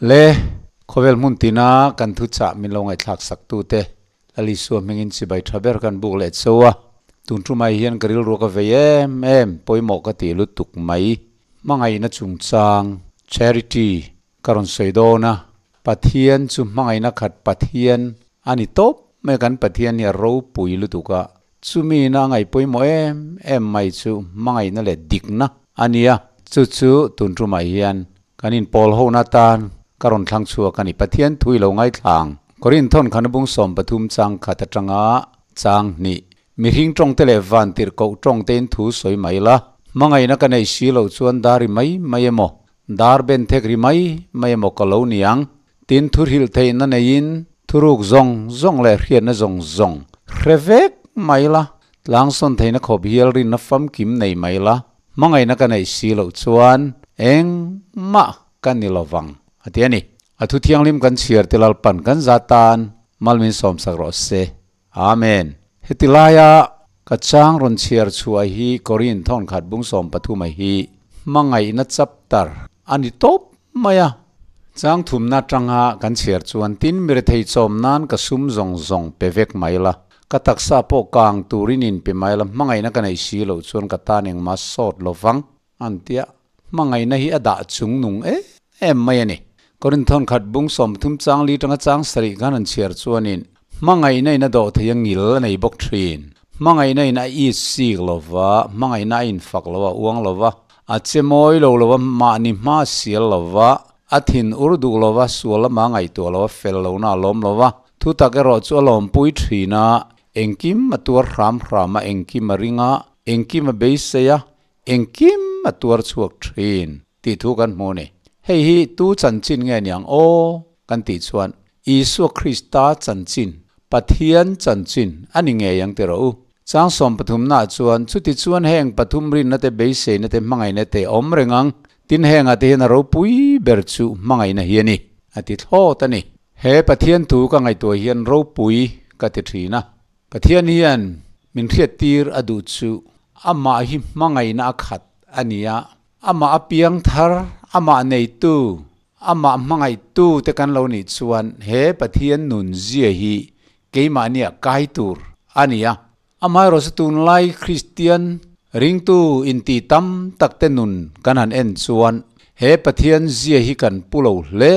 Le, khawvel hmun tina kan thuchah min lo ngaihthlak sak tute Lal Isua hmingin chibai tha ber kan buk leh cho a, tun tumai hian ka rilru ka vei em em, pawimawh ka tih lutuk mai. Hmangaihna chungchang, charity, ka rawn sawi dawn a, Pathian chu hmangaihna khat Pathian a ni tawp mai a, kan Pathian hi a ropui lutuk a, chumi ina a ngaih pawimawh em em mai chu hmangaihna leh dikna a ni a, chu chu tun tumah hian kan inpawl hona atan ka rawn thlang chhuak a ni. Pathian thu i lo ngaithlang. Korinthon khan a bung 13 chang khat atanga chang hnih. Mihring tawngte leh vantirh koh tawngtein thu sawi mai la, hmangaihna ka neih si loh chuan dar ri mai mai emaw, dar ben thek ri mai mai emaw ka lo ni ang. Tin, thu hrilh theihna neiin thuruk zawng zawng leh hriatna zawng zawng hre vek mai la, tlangsawn theihna khawp hial rinna famkim nei mai la, hmangaihna ka neih si loh chuan engmah ka ni lovang, a ti a ni. A thu thianghlim kan chhiar te Lalpan kan za tan malmin sawmsak rawh se. Amen. Heti laia ka chang rawn chhiar chhuah hi Korin thawnkhat bung 13 a hi hmangaihna chapter a ni tawp mai a. Chang thumna atanga kan chhiar chuan tin mirethei chawm nan ka sum zawng zawng pe vek mai la, ka taksa pawh kang turin in pe mai la, hmangaihna ka neih si loh chuan ka tan engmah sawt lovang an tia. Hmangaihna hi a dah chung nung em em mai a ni. Korin thawnkhat bung 30 chang li tanga chang sarih khan an chhiar chuanin hmangaihna in a dawh thei a ngil a nei bawk thin. Hmangaihna in a is sik lova, hmangaihna a infak lo a uang lova, a che mawi lo lova, mahni hma sial lova, a thin ur duh lova, sual lama ngaihtuah lova, fel lohna a lawm lova, thu tak erawh chu a lawmpui thin a, engkim a tuar hram hram a, engkim a ring a, engkim a beisei a, Engkim a tuar chhuak thin tih thu kan hmu a ni. Hei hi tu chanchin nge niang aw kan tih chuan Isua Krista chanchin, Pathian chanchin a ni ngei ang ti rawh u. Chang 13 naah chuan chuti chuan heng pathum rinna te beiseina te hmangaihna te awm reng ang, tin hengah te hian a ropui ber chu hmangaihna hi a ni, a ti thlawt a ni. He Pathian thu ka ngaihtuah hian ropui ka ti thin a. Pathian hian min hriattir a duh chu amah hi hmangaihna a khat a ni a, amah a piang thar, amah neitu, amah hmangaihtu te kan lo nih chuan he Pathian nun zia hi keimahnia kai tur a ni a. Amaherawhchu tunlai Kristian ringtu inti tam tak te nun kan han en chuan he Pathian zia hi kan pu lo hle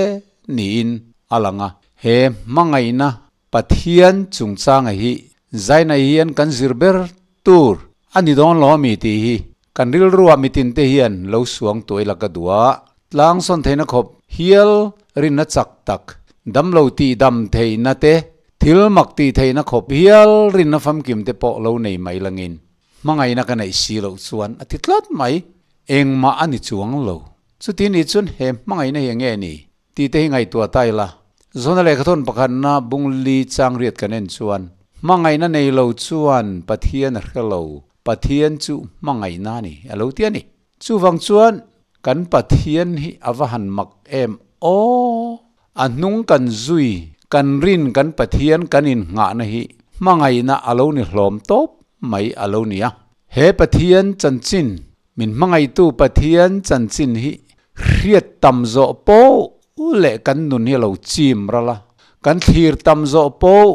niin a lang a, he hmangaihna Pathian chungchanga hi zaina hian kan zir ber tur a ni dawn lo ami tih hi kan rilruah mitin te hian lo suang tuai la ka duh a, tlang sawn theihna khawp hial rinna chak tak, damlo tih dam theihna te, thil mak tih theihna khawp hial rinna famkim te pawh lo nei mai langin hmangaihna ka neih si loh chuan a ti tlat mai, engmah a ni chuang lo. Chuti nih chuan he hmangaihna hi enge ni? Tih te hi ngaihtuah ta ila. Zona lehkhathawn pakhatna bung li chang riat kan en chuan, Hmangaihna nei lo chuan Pathian a hre lo, Pathian chu hmangaihna a ni, a lo ti a ni. Chuvang chuan kan Pathian hi a va han mak em aw! A hnung kan zui, kan rin kan Pathian kan innghahna hi hmangaihna a lo ni hlawm tawp mai a lo ni a. He Pathian chanchin Min hmangaihtu Pathian chanchin hi hriat tam zawh pawh leh kan nun hi a lo chim ral a, kan thlir tam zawh pawh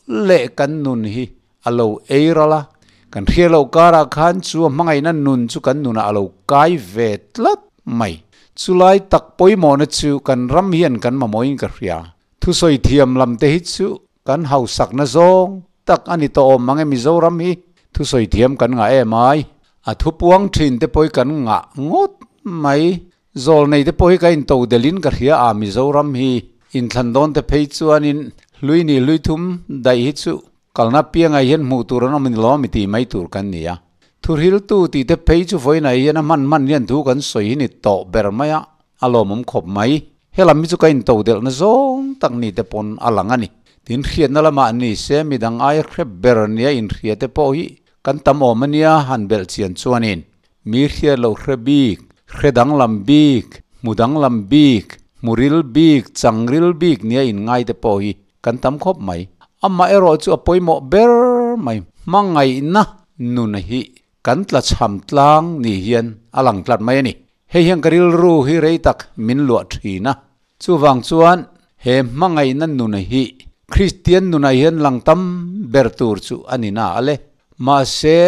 leh kan nun hi a lo ei ral a, kan hriat loh karah khan chu a hmangaihna nun chu kan nunah a lo kai ve tlat mai. Chulai tak pawimawhna chu kan ram hian kan mamawhin ka hria. Thusawi thiam lam te hi chu kan hausakna zawng tak a ni tawh awm mang e Mizoram hi thusawi thiam kan ngah em ai. A thu puang thin te pawh hi kan ngah ngawt mai. Zawl nei te pawh hi ka into delh in ka hria a Mizoram hi inthlan dawn te phei chuanin hlui ni hlui thum daih hi chu kalna piangah hian hmuh tur an awm a ni lo ami tih mai tur kan ni a. Thuhriltu tih te phei chu vawiinah hian a hman hman hian thu kan sawi hi ni tawh ber mai a, a lawmawm khawp mai. Helam hi chu ka into delhna zawng tak ni te pawn a lang a ni. Tin hriatna lamah ni se midang aia hre ber nia inhria te pawh hi kan tam awm a nia han belh chian chuanin mi hriat loh hre bik, hre danglam bik, hmu danglam bik, hmu ril bik, chang ril bik nia inngai te pawh hi kan tam khawp mai. Amah erawh chu a pawimawh ber mai hmangaihna nun hi kan tla chham tlang ni hian a lang tlat mai a ni. Hei hian ka rilru hi rei tak min luah thin a. Chuvang chuan he hmangaihna nun hi Kristian nunah hian lang tam ber tur chu a ni na a le. Mahse,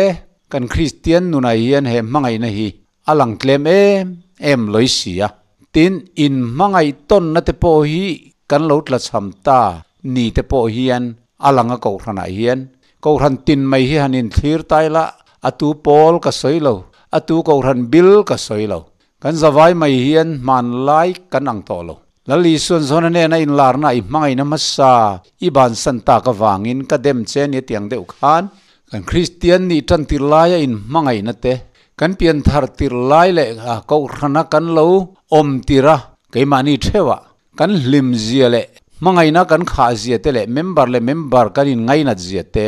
kan Kristian nunah hian he hmangaihna hi a lang tlem em em lawi si a. Tin, inhmangaih tawnna te pawh hi kan lo tlachham ta ni te pawh hian a lang a kohhranah hian. Kohhran tin mai hi han inthlir tai la, a tu pawl ka sawi lo, a tu kohhran bil ka sawi lo. Kan zavai mai hian hmanlai kan ang tawh lo. Lal Isuan zawn a nena inlarna i hmangaihna hmasa i bansan tak avangin ka dem che nia tiang deuh khan kan Kristian nih tan tir laia inhmangaihna te, kan pianthar tir lai leh kohhrana kan lo awm tir a, keimahni theuhah kan hlim zia leh hmangaihna kan khah zia te leh member leh member kan inngainat zia te,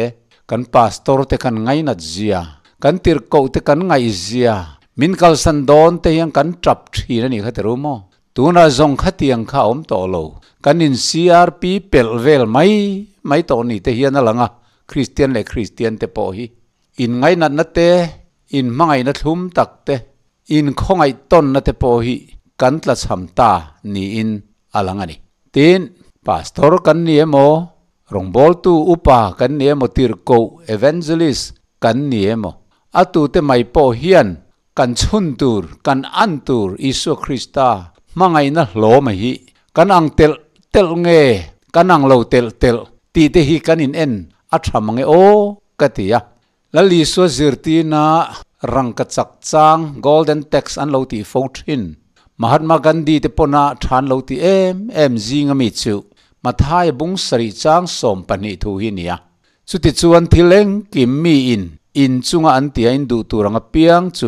kan pastor te kan ngainat zia, kan tirhkoh te kan ngaih zia, min kalsan dawn te hian kan tap thin a nih kha ti ru maw? Tunah zawng khatiang kha a awm tawh lo. Kan in CRP pelh vel mai mai tawh ni te hian a lang a, Kristian leh Kristian te pawh hi inngainatna te, inhmangaihna thlum tak te, inkhawngaih tawnna te pawh hi kan tlachham ta niin a lang a ni. Tin, Pastor kan ni emaw, rawngbawltu upa kan ni emaw, tirhkoh, evangelist, kan ni emaw, a tute mai pawh hian Kan chhun tur, kan an tur Isua Krista hmangaihna hlawm a hi kan ang telh telh nge kan ang lo telh telh tih te hi kan in en a tha mang e aw ka ti a. Lal Isua zirtirna rangka chak chang Golden Text an lo tih fo thin. Mahatma Gandhi te pawna tha an lo ti em em zing ami chu Mathai bung sarih chang 12 thu hi nia. Chutichuan thil engkim miin in chunga an tia in duh tur ang apiang chu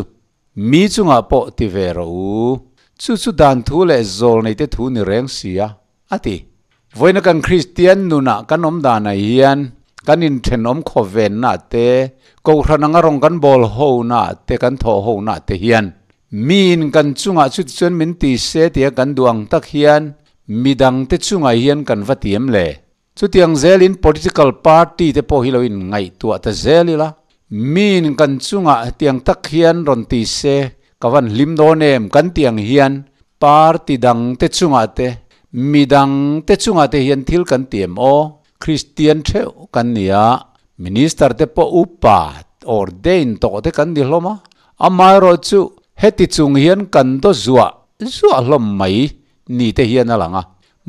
mi chungah pawh ti ve rawh u. Chu chu dan thu leh zawl neite thu ni reng si a, a ti. Vawiina kan Kristian nunah kan awm danah hian kan inthenawm khawvennaah te, kohhran anga rawng kan bawl honaah te, kan thawh honaah te hian miin kan chungah chutichuan min ti se tia kan duh ang tak hian midangte chungah hian kan va ti em le? Chutiang zelin political party te pawh hi lo in ngaihtuah ta zel ila, miin kan chungah hetiang tak hian rawn ti se ka van hlim dawn em kan tih ang hian party dang te chungah te, midang te chungah te hian thil kan ti em aw? Kristian theuh kan ni a, minister te pawh upa ordain tawh te kan ni hlawm a, amaherawh chu heti chung hian kan daw zuah zuah hlawm mai ni te hian a lang a,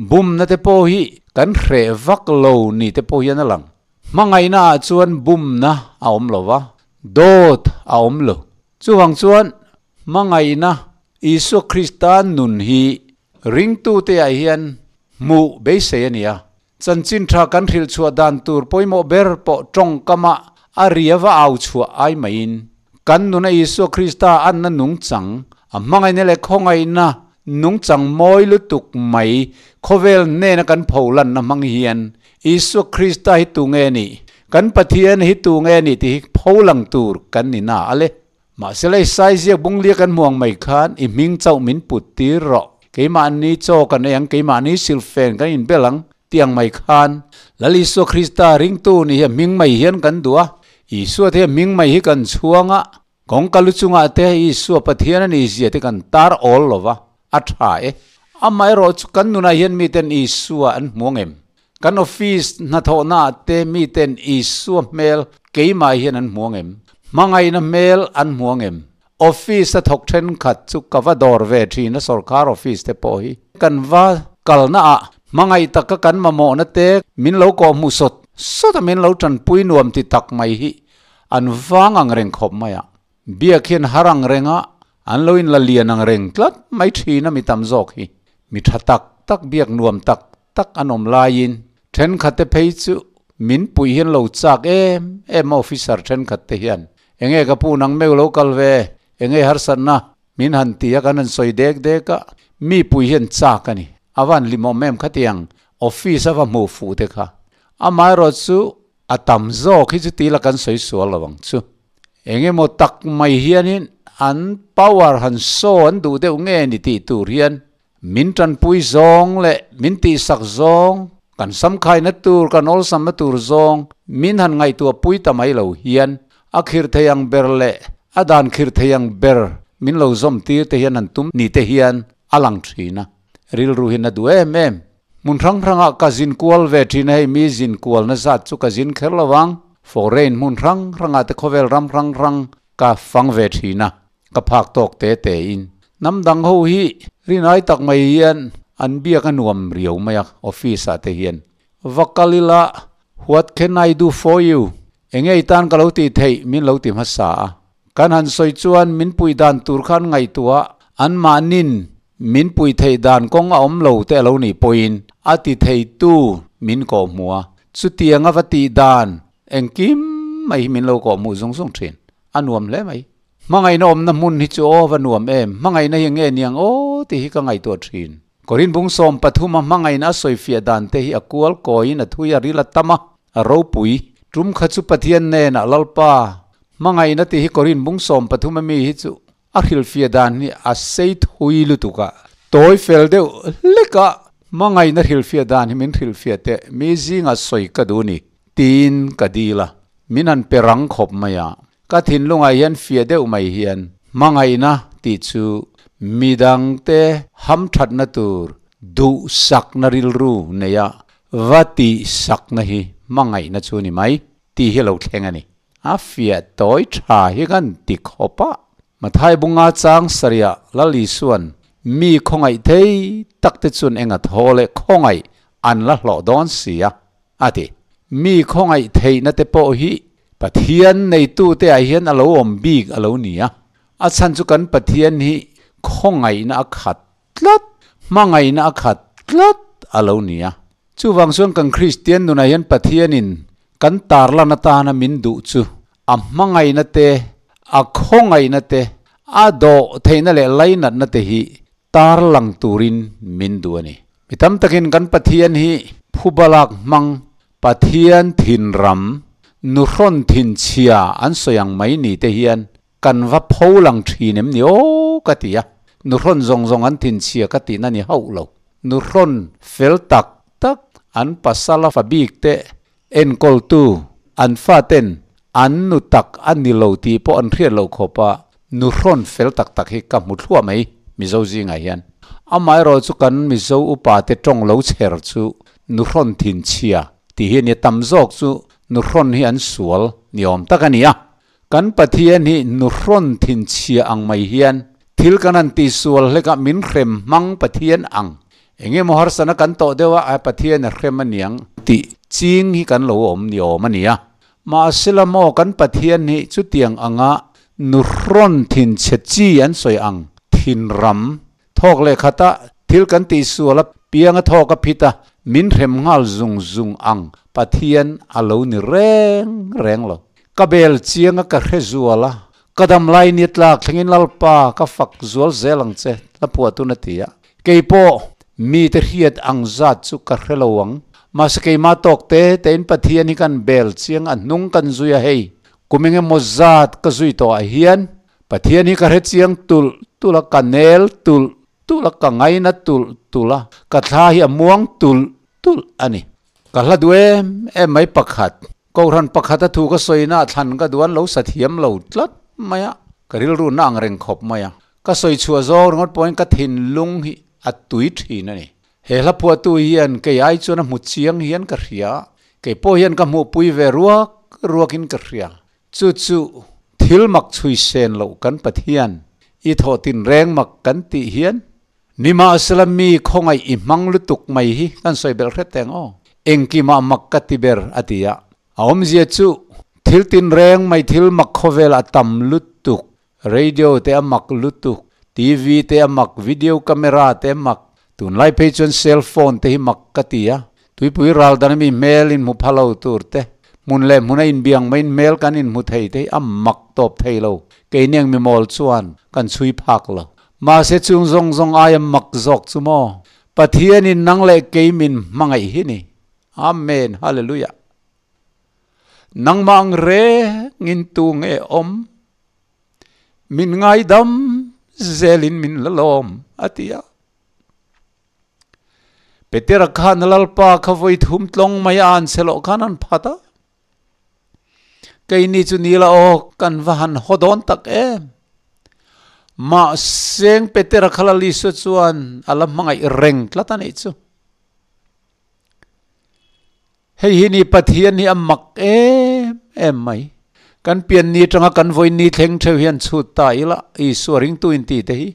bumna te pawh hi kan hreh vak lo ni te pawh hian a lang. Hmangaihna ah chuan bumna a awm lo va, dawt a awm lo. Chuvang chuan hmangaihna Isua Krista nun hi ringtute ah hian hmuh beisei a ni a. Chanchin tha kan hrilh chhuah dan tur pawimawh ber pawh tawngkama a ria va au chhuah ai maiin, kan nuna Isua Krista anna nungchang, a hmangaihna leh khawngaihna nungchang mawi lutuk mai khawvel hnena kan pholanna hmang hian Isua Krista hi tunge nih, kan Pathian hi tunge nih tih hi pholang tur kan ni na a le. Mahse lei sai ziak bunglia kan hmuang mai khan i hming chauh min put tir rawh. Keimahni chaw kan ei ang, keimahni silfen kan inbel ang tih ang mai khan Lal Isua Krista ringtu ni hi a hming mai hian kan duh a, Isua te hi a hming mai hi kan chhuang a, kawngka lu chungah te Isua Pathian a nih zia te kan tar awl lo va, a tha e. Amaherawh chu kan nunah hian miten Isua an hmu ang em? Kan office hnathawhnaah te miten Isua hmel keimah hian an hmu ang em? Hmangaihna hmel an hmu ang em? Office a thawk thenkhat chu ka va dawr ve thin a sorkar office te pawh hi. Kan va kalnaah hmangaih taka kan mamawhna te min lo kawhhmuh sawt sawt a min lo tanpui nuam ti tak mai hi an vang ang reng khawp mai a. Biak hian har ang reng a, an lo inla lian ang reng tlat mai thin a mi tam zawk hi. Mi tha tak tak biak nuam tak tak an awm laiin thenkhat te phei chu min puih hian lo chak em em a officer thenkhat te hian enge ka pu nang meu lo kal ve enge harsatna min han ti a kan han sawi dek dek a mi puih hian chak a ni a van hlimawm em khatiang office a va hmuh fuh te kha amaherawh chu a tam zawk hi chu tila kan sawi sual lo ang chu. Engemaw tak mai hianin an power han show an duh deuh nge ni tih tur hian min tanpui zawng leh min tihsak zawng, kan samkhaina tur, kan awlsamna tur zawng min han ngaihtuah pui ta mai lo hian a khirh thei ang ber leh a dan khirh thei ang ber min lo zawm tir te hian han tum ni te hian a lang thin a. Rilru hi na duh em em. Hmun hrang hrangah ka zin kual ve thin a, hei mi zin kualna zat chu ka zin kher lo vang. Foreign hmun hrang hrangah te khawvel ram hrang hrang ka fang ve thin a, ka phak tawk te te in. Hnam dang ho hi rinai tak mai hian an biak a nuam riau mai a, office ah te hian. Va kal ila, What can I do for you? Enge i tan ka lo tih theih min lo ti hmasa a. Kan han sawi chuan min pui dan tur khan ngaihtuah anmahnin min pui theih dan kawng a awm lo te a lo nih pawhin a ti theitu min kawhhmuh a. Chutiang a va tih dan engkim mai hi min lo kawhhmuh zung zung thin. A nuam hle mai. Hmangaihna awmna hmun hi chu aw va nuam em, hmangaihna hi nge niang aw tih hi ka ngaihtuah thin. Korin bung 13 a hmangaihna a sawifiah dan te hi a kual kawiin a thui a ril a tam a, a ropui. Tum kha chu Pathian hnenah Lalpa, hmangaihna tih hi Korin bung 13 a mi hi chu a hrilhfiah dan hi a sei thui lutuk a, tawi fel deuh hlek a, hmangaihna hrilhfiah dan hi min hrilhfiah teh mi zingah sawi ka duh ni tiin ka dil a, min han pe rang khawp mai a. Ka thinlungah hian fiah deuh mai hian hmangaihna tih chu midangte hamthatna tur duhsakna rilru neia va tihsakna hi hmangaihna chu ni mai tih hi a lo thleng a ni. A fiah tawi tha hi kan ti khawp a. Mathai bunga chang sarihah Lal Isua'n mi khawngaih thei takte chuan enga thaw leh khawngaih an la hlawh dawn si a, A ti. Mi khawngaih theihna te pawh hi Pathian neitute ah hian a lo awm bik a lo ni a. A chhan chu kan Pathian hi khawngaihna a khat tlat, hmangaihna a khat tlat a lo ni a. Chuvang chuan kan Kristian nunah hian Pathianin kan tarlan atana min duh chu a hmangaihna te, a khawngaihna te, a dawh theihna leh lainatna te hi tarlang turin min duh a ni. Mi tam takin kan Pathian hi phubalak hmang, Pathian thinram, nuhrawn thinchhia an sawi ang mai ni te hian kan va pho lang thin em ni aw ka ti a. Nuhrawn zawng zawng an thinchhia ka tihna ni hauh lo. Nuhrawn fel tak tak an pasal a fa bik te enkawltu an faten an nu tak a ni lo tih pawh an hriat loh khawp a, nuhrawn fel tak tak hi ka hmu thluah mai Mizo zingah hian. Amaherawh chu kan Mizo upa te tawng lo chher chu nuhrawn thinchhia tih hi a nia, tam zawk chu nuhrawn hi an sual ni awm tak a ni a. Kan Pathian hi nuhrawn thinchhia ang mai hian thil kan han tihsual hlekah min hrem hmang Pathian ang. Enge maw harsana kan tawh deuh a, a Pathian a hrem aniang tih ching hi kan lo awm ni awm a ni a. Mahse la maw kan Pathian hi chutiang anga nuhrawn thinchhe chi an sawi ang thinram Thawk leh khata thil kan tihsual a piang a thawk a phit a, min hrem nghal zung zung ang Pathian a lo ni reng reng lo. Ka bel chiang a ka hre zual a, ka dam lai ni tlak thlengin Lalpa ka fak zual zel ang che hla phuah tun a ti a. Kei pawh mite hriat ang zat chu ka hre lo ang, mahse keimah tawk te tein Pathian hi kan bel chiang a hnung kan zui a hei kum engemaw zat ka zui tawh ah hian Pathian hi ka hre chiang tulh tulh a, ka nel tulh tulh a, ka ngaina tulh tulh a, ka thla hi a muang tulh tulh a ni. Ka hla duh em em mai pakhat, Kohhran pakhat a thu ka sawina ah thlan ka duh an lo sa thiam lo tlat mai a, ka rilru na ang reng khawp mai a. Ka sawi chhuah zawng ringawt pawhin ka thinlung hi a tui thin a ni. He hla phuahtu hian kei ai chuan a hmu chiang hian ka hria, kei pawh hian ka hmuhpui ve ruak ruakin ka hria. Chu chu thil mak chhui sen loh kan Pathian i thawh tinreng mak kan tih hian nimahsela mi khawngaih i hmang lutuk mai hi kan sawi belh hret teng aw. Engkimah mak ka ti ber a ti a. A awmzia chu thil tinreng mai thil mak khawvel a tam lutuk, radio te a mak lutuk, TV te a mak, video camera te a mak, tunlai phei chuan cell phone te hi mak ka ti a. Tuipui ral dan ami hmel in hmu pha lo tur te, hmun leh hmuna inbiang maiin hmel kan inhmu thei te hi a mak tawp thei lo. Keini ang mimawl chuan kan chhui phak lo. Mahse chung zawng zawng aia mak zawk chu maw? Pathianin nang leh kei min hmangaih hi ni. Amen Hallelujah. Nangmah ang rengin tu nge awm? Min ngaidam zelin min la lawm a ti a. Petera khan Lalpa kha vawi thum tlawng mai a an che loh khan an phat a. Keini chu ni la aw kan va han haw dawn tak em. Mahseng Petera kha Lal Isua chuan a la hmangaih reng tlat a nih chu. Hei hi ni Pathian hi a mak em em mai. Kan pian ni atanga kan vawiin ni thleng theuh hian chhut ta ila Isua ringtu in ti te hi.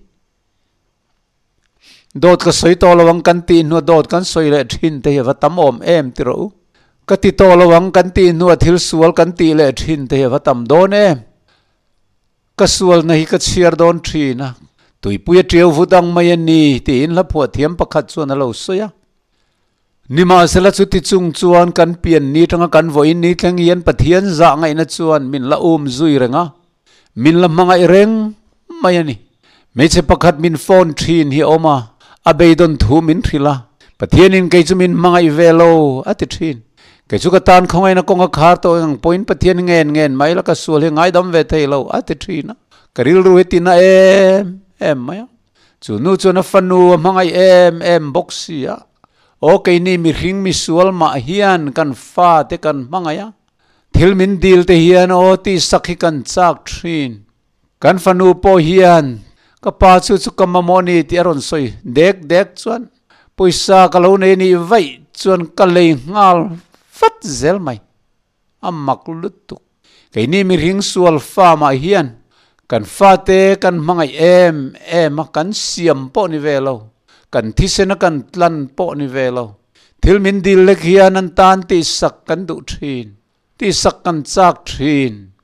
Dawt ka sawi tawh lo ang kan tih hnua dawt kan sawi leh thin te hi a va tam awm em ti rawh u. Ka ti tawh lo ang kan tih hnua thil sual kan tih leh thin te hi a va tam dawn em. Ka sualna hi ka chhiar dawn thin a, tuipui a tiau vut ang mai a ni tiin hla phuah thiam pakhat chuan a lo sawi a. Nimahsela chuti chung chuan kan pian ni tanga kan vawiin ni thleng hian Pathian zah ngaihna chuan min la um zui reng a, min la hmangaih reng mai a ni. Hmeichhe pakhat min phone thin hi a awm a, a beidawn thu min hrilh a, Pathianin kei chu min hmangaih ve lo a ti thin. Kei chu ka tan khawngaihna kawng a khar tawh eng ang pawhin Pathian ngen ngen mai la ka sual hi ngaidam ve thei lo a ti thin a, ka rilru hi tina em em mai a. Chu nu chuan a fanu a hmangaih em em bawk si a, Aw keini mihring misual mah hian kan fate kan hmangaih a, thil min dil te hian aw tihsak hi kan chak thin. Kan fanu pawh hian ka pa chu chu ka mamawh ni tih a rawn sawi dek dek chuan pawisa ka lo nei nih vaih chuan ka lei nghal vat zel mai. A mak lutuk. Keini mihring sual farm ah hian kan fate kan hmangaih em em a, kan siam pawh ni ve lo, kan thisen a kan tlan pawh ni ve lo. Thil min dil lek hian an tan tihsak kan duh thin, tihsak kan chak thin.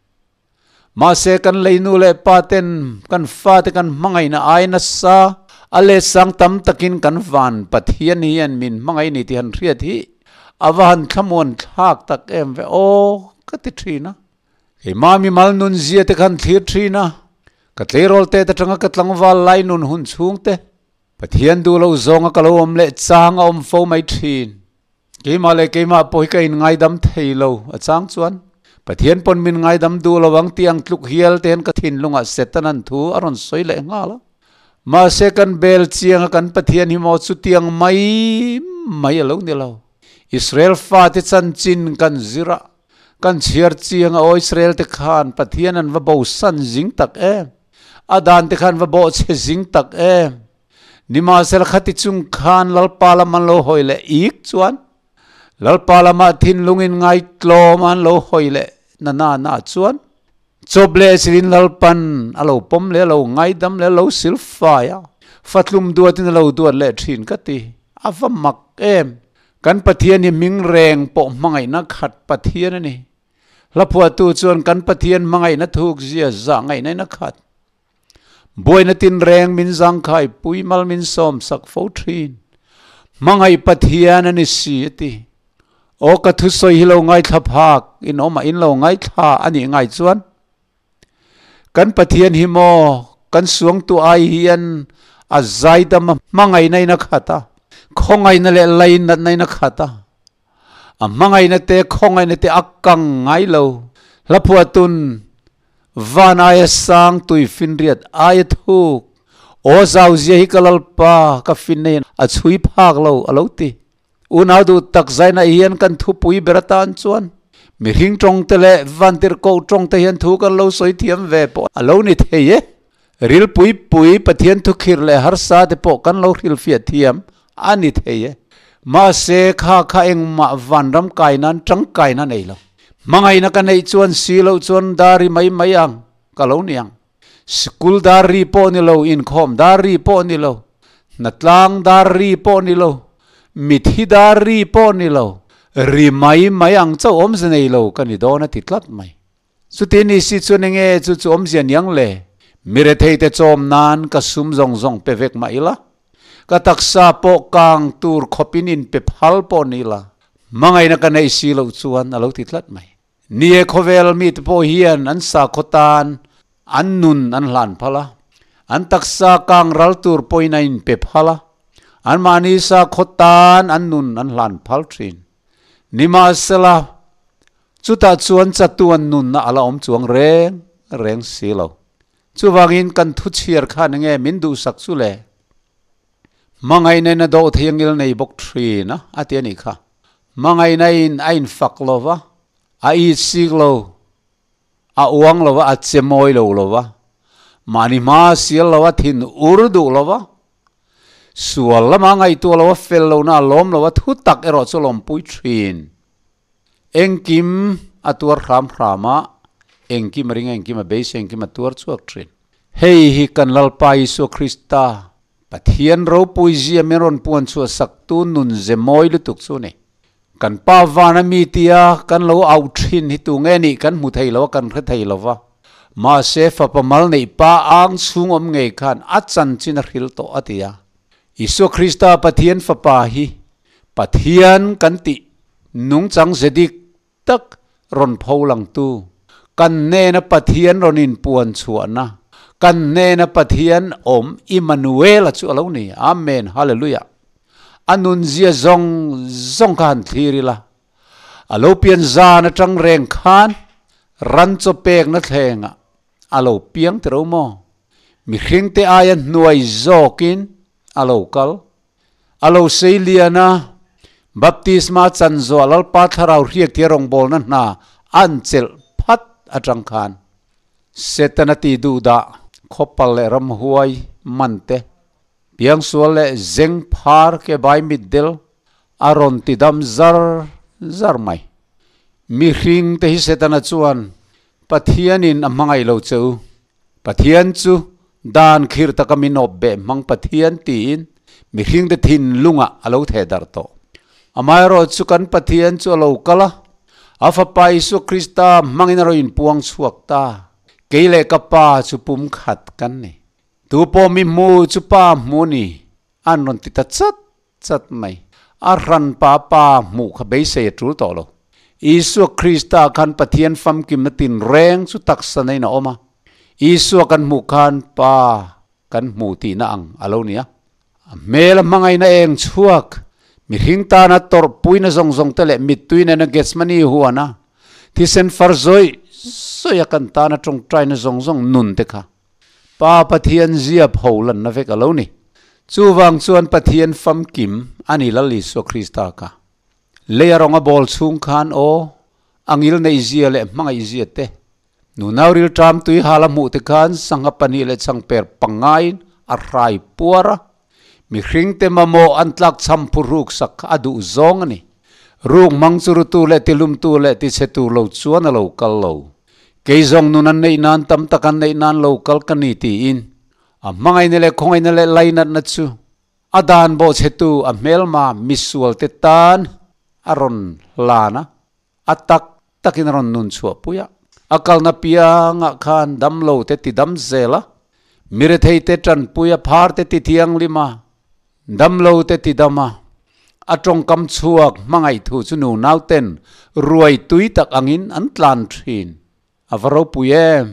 Mahse kan leinu leh pa ten kan fate kan hmangaihna ai nasa a let sang tam takin kan van Pathian hian min hmangaih ni tih han hriat hi a va han thlamuan thlak tak em ve aw ka ti thin a. Keimah mimal nun zia te khan thlir thin a, ka tleirawl tet atanga ka tlangval lai nun hun chhung te Pathian duh lo zawnga ka lo awm leh chang a awm fo mai thin. Keimah leh keimah pawh hi ka inngaidam thei lo a chang chuan Pathian pawn min ngaidam duh lo ang tih ang tluk hial te hian ka thinlungah Setanan thu a rawn sawi leh nghal a. Mahse kan bel chiang a kan Pathian hi maw chutiang mai mai a lo ni lo. Israel fate chanchin kan zir a, kan chhiar chiang a aw Israel te khan Pathian an va bosan zing tak em? A dan te khan va bawhchhe zing tak em? Nimahsela khati chung khan Lalpa lam an lo hawi leh ik chuan Lalpa lamah thinlungin ngaitlawm an lo hawi leh na na na chuan chawp leh silin Lalpan a lo pawm leh a lo ngaidam leh a lo silfai a, fatlum duatin a lo duat leh thin ka ti. A va mak em! Kan Pathian hi hming reng pawh hmangaihna khat Pathian a ni. Hlaphuahtu chuan kan Pathian hmangaihna thukzia zah ngaihna in a khat. Buaina tinreng min zangkhai pui mal min sawm sak fo thin. Hmangaih Pathian a ni si a ti. Aw ka thusawi hi lo ngaithla phak in awm a in lo ngaithla a nih ngai chuan kan Pathian hi maw kan suangtu ai hian a zaidam a hmangaihna in a khat a, khawngaihna leh lainatna in a khat a. A hmangaihna te khawngaihna te a kang ngai lo. Hlaphuatun van aia sang tui finriat aia thuk aw zau zia hi ka Lalpa ka finna hian a chhui phak lo a lo ti. Unau duh tak zainah hian kan thupui ber atan chuan mihring tawng te leh vantirhkoh tawng te hian thu kan lo sawi thiam ve pawh a lo ni thei e. Rilpui pui Pathian thukhirh leh harsa te pawh kan lo hrilhfiah thiam a ni thei e. Mahse, kha kha engmah vanram kai nan tangkaina nei lo. Hmangaihna ka neih chuan si loh chuan dar ri mai mai ang ka lo ni ang. Sikul dar ri pawh ni lo, inkhawm dar ri pawh ni lo, hnatlang dar ri pawh ni lo, mithi dar ri pawh ni lo, ri mai mai ang chauh awmze nei lo ka ni dawn a ti tlat mai. Chuti ni si chuan enge chu chu awmzia niang le? Mi retheite chawm nan ka sum zawng zawng pe vek mah ila, ka taksa pawh kang tur khawpin in pe phal pawh ni ila, hmangaihna ka neih si loh chuan a lo ti tlat mai. Ni e khawvel mite pawh hian an sakhaw tan an nun an hlan phal a, an taksa kang ral tur pawhin a in pe phal a, anmahni sakhaw tan an nun an hlan phal thin. Nimahsela, chutah chuan chatuan nunna a la awm chuang reng reng si lo. Chuvangin kan thu chhiar khan enge min duhsak chu le? Hmangaihna in a dawh thei angil nei bawk thin a, a ti a nih kha. Hmangaihna in a infak lo va, a itsik lo, a uang lo va, a che mawi lo lo va. Mahni hma sial lo a, thin ur duh lo va, sual lama ngaihtuah lo a, fel lohna a lawm lo a, thu tak erawh chu lawmpui thin. Engkim a tuar hram hram a, engkim a ring a, engkim a beisei, engkim a tuar chhuak thin. Hei hi kan Lalpa Isua Krista, Pathian ropui zia min rawn puan chhuah saktu nun ze mawi lutuk chu a ni. Kan Pa vana mi tia kan lo auh thin hi tu nge nih kan hmu thei lo a, kan hre thei lo va. Mahse fapa mal neih pa ang chhung awm ngei khan a chanchin a hril tawh a ti a. Isua Krista Pathian Fapa hi Pathian kan tih nungchang ze dik tak rawn pho langtu, kan hnena Pathian rawn inpuan chhuahna, kan hnena Pathian awm Immanuela chu a lo ni. Amen. Hallelujah. A nunzia zawng zawng kha han thlir ila, a lo pian zan atang reng khan ran chaw pekna thlengah a lo piang ti ro maw? Mihringte aia hnuai zawkin a lo kal. A lo sei lian a, baptisma chan zawh Lalpa Thlarau hriakthia rawngbawlna hna an chelh phat atang khan Setana ti duhdah khawpal leh ramhuai man te, Piangsual leh zeng phar ke bai mitdel a rawn ti dam zar zar mai. Mihring te hi Setana chuan Pathianin a hmangaih lo che u. Pathian chu dan khir taka min awp beh hmang Pathian tiin mihring te thinlungah a lo theh darh tawh. Amaherawh chu kan Pathian chu a lo kal a, a Fapa Isua Krista hmangin a rawn inpuang chhuak ta. Kei leh ka Pa chu pumkhat kan ni. Tu pawh mi hmu chu pa hmu ni an rawn ti ta chat chat mai. A hran pa pa hmuh kha beisei a tul tawh lo. Isua Krista khan Pathian famkimna tinreng chu taksa neiin a awm a. Isua kan hmuh khan Pa kan hmu tihna ang a lo ni a. A hmel a hmangaihna eng chhuak, mihring tana tawrhpuina zawng zawng te leh mittui nena Gethsemane huana thisen far zawih zawih a kan tana tawngtaina zawng zawng nun te kha Pa Pathian zia pho lanna vek a lo ni. Chuvang chuan Pathian famkim a ni Lal Isua Krista ka. Lei a rawng a bawl chhung khan aw, a ngil neih zia leh hmangaih zia te, nunau rilṭam tui hal a hmuh te khan sangha pahnih leh changper pangaiin a hrai puar a. Mihring te mamawh an tlakchham phuhruk sak kha a duh zawng a ni. Ruk hmang chu rutu leh tilumtu leh tichhetu lo chuan a lo kal lo. Kei zawng nun an neih nan tam tak an neih nan lo kal ka ni tiin a hmangaihna leh khawngaihna leh lainatna chu a dan bawhchhetu a hmelma misual te tan a rawn hlan a, a tak takin a rawn nun chhuah pui a. A kalna piangah khan damlo te ti dam zel a, mirethei te tanpui a, phar te ti thianghlim a, Damlo te ti dam a, a tawngkam chhuak hmangaih thu chu nu nauten ruai tui tak angin an tlan thin. A va ropui em!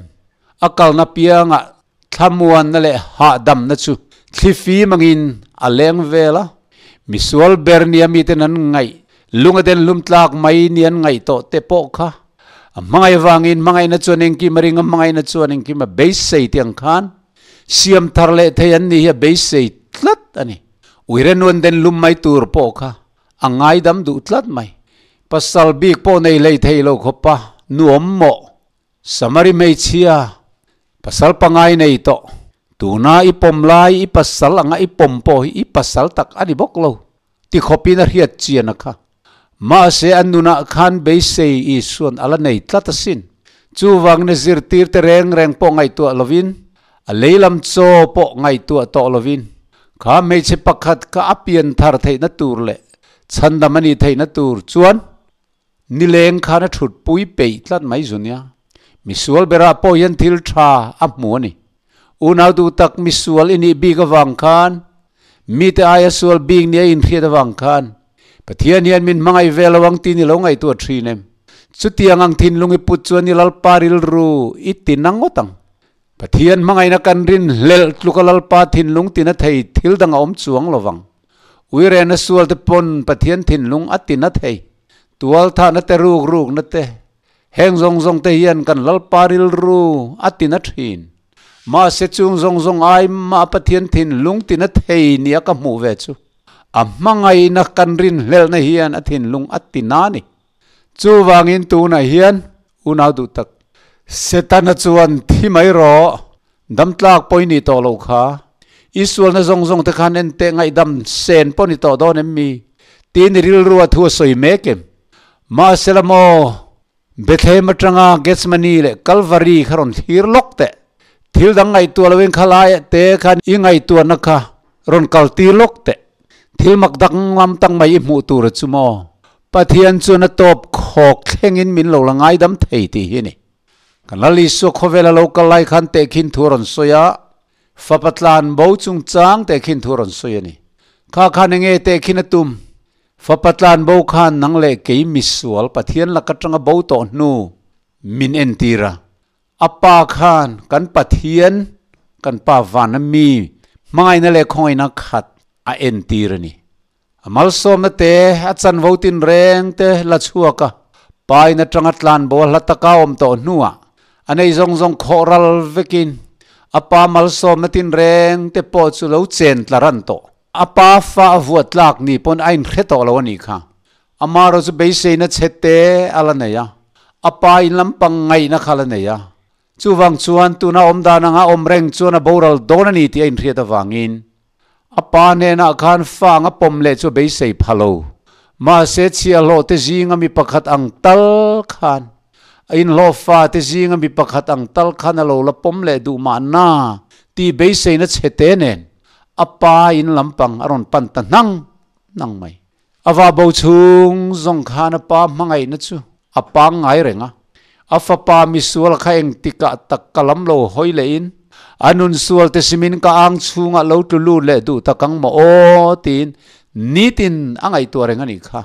A kalna piangah thlamuanna leh hahdamna chu thli fim angin a leng vel a, misual ber nia miten an ngaih, lunga den hlum tlak mai ni an ngaih tawh te pawh kha a hmangaih vangin hmangaihna chuan engkim a ring a, hmangaihna chuan engkim a beisei tih ang khan Siam thar leh thei an nih hi a beisei tlat a ni. Uire nuan den lum mai tur pawh kha a ngaidam duh tlat mai. Pasal bik pawh nei hlei thei lo khawpa nuam mawh. Samari hmeichhia, pasal pangai nei tawh. Tuna i pawm lai i pasal anga i pawm pawh hi i pasal tak a ni bawk lo. Ti khawpin a hriat chian a kha. Mahse a nunah khan beisei Isuan a la nei tlat asin. Chuvangin a zirtirte reng reng pawh ngaihtuah lovin, a lei lam chaw pawh ngaihtuah tawh lovin, kha hmeichhe pakhat kha a pian thar theihna tur leh chhandam a nih theihna tur chuan nileng khan a thutpui peih tlat mai zu nia. Misual berah pawh hian thil tha a hmu a ni. Unau duh tak misual i nih bik avang khan, mite aia sual bik nia inhriat avang khan, Pathian hian min hmangaih ve lo ang tih ni lo ngaihtuah thin em? Chutiang ang thinlung i put chuan i Lalpa rilru i ti na ngawt ang. Pathian hmangaihna kan rin hlelh tluka Lalpa thinlung tina thei thil dang a awm chuang lo vang. Uirena sual te pawn Pathian thinlung a ti na thei. Tualthahna te ruk rukna te Heng zawng zawng te hian kan Lalpa rilru a ti na thin. Mahse chung zawng zawng ai mah Pathian thinlung ti na thei nia ka hmuh ve chu. A hmangaihna kan rinhlelhna hian a thinlung a ti na ni. Chuvangin tunah hian unau duh tak. Setana chuan thi mai rawh. Dam tlak pawh i nih tawh loh kha. I sualna zawng zawng te khan en teh ngaihdam sen pawh ni tawh dawn em mi? Tiin i rilru a thu a sawi mek em? Mahsela maw, Bethlehem atanga Gethsemane leh Kalvari kha rawn thlir lawk teh. Thil dang ngaihtuah loin kha lai te khan i ngaihtuahna kha rawn kal tir lawk teh. Thil mak danglam tak mai i hmuh tur a chu maw? Pathian chuan a tawp khawk thlengin min lo la ngaidam thei tih hi a ni. Kan Lal Isua khawvela lo kal lai khan tehkhin thu a rawn sawi a, fapa tlan bo chungchang tehkhin thu a rawn sawi a ni. Kha khan enge tehkhin a tum? Fapa tlan bo khan nang leh kei misual Pathian lak atanga bo tawh hnu min entir a. A pa khan kan Pathian, kan Pa vana mi hmangaihna leh khawngaihna khat a entir a ni. A malsawmna te, a chanvo tinreng te la chhuak a, pain atanga tlan bo a hla taka awm tawh hnuah a nei zawng zawng khawh ral vekin a pa malsawmna tinreng te pawh chu lo chen tla ran tawh. A pa fa a vuah tlak ni pawn a inhre tawh lo a nih kha. Amarawh chu beiseina chhe te a la nei a, a pa in lampang ngaihna kha a la nei a. Chuvang chuan tuna awm dan anga awm reng chuan a boral dawn a ni tih a inhriat avangin A pa hnenah khan fa anga pawm leh chu a beisei pha lo. Mahse chhiahhlawh te zinga mi pakhat ang tal khan, a inhlawh fa te zinga mi pakhat ang tal khan a lo la pawm leh duh mahna tih beiseina chhe te nen a pa in lampang a rawn pan ta hnang hnang mai. A va bo chhung zawng khan a pa hmangaihna chu a pangngai reng a, a fapa misual kha engtikah tak ka lam lo hawi lehin a nun sual te simin ka ang chhungah lo tlu lut leh duh tak ang maw aw tiin nitin a ngaihtuah reng a nih kha.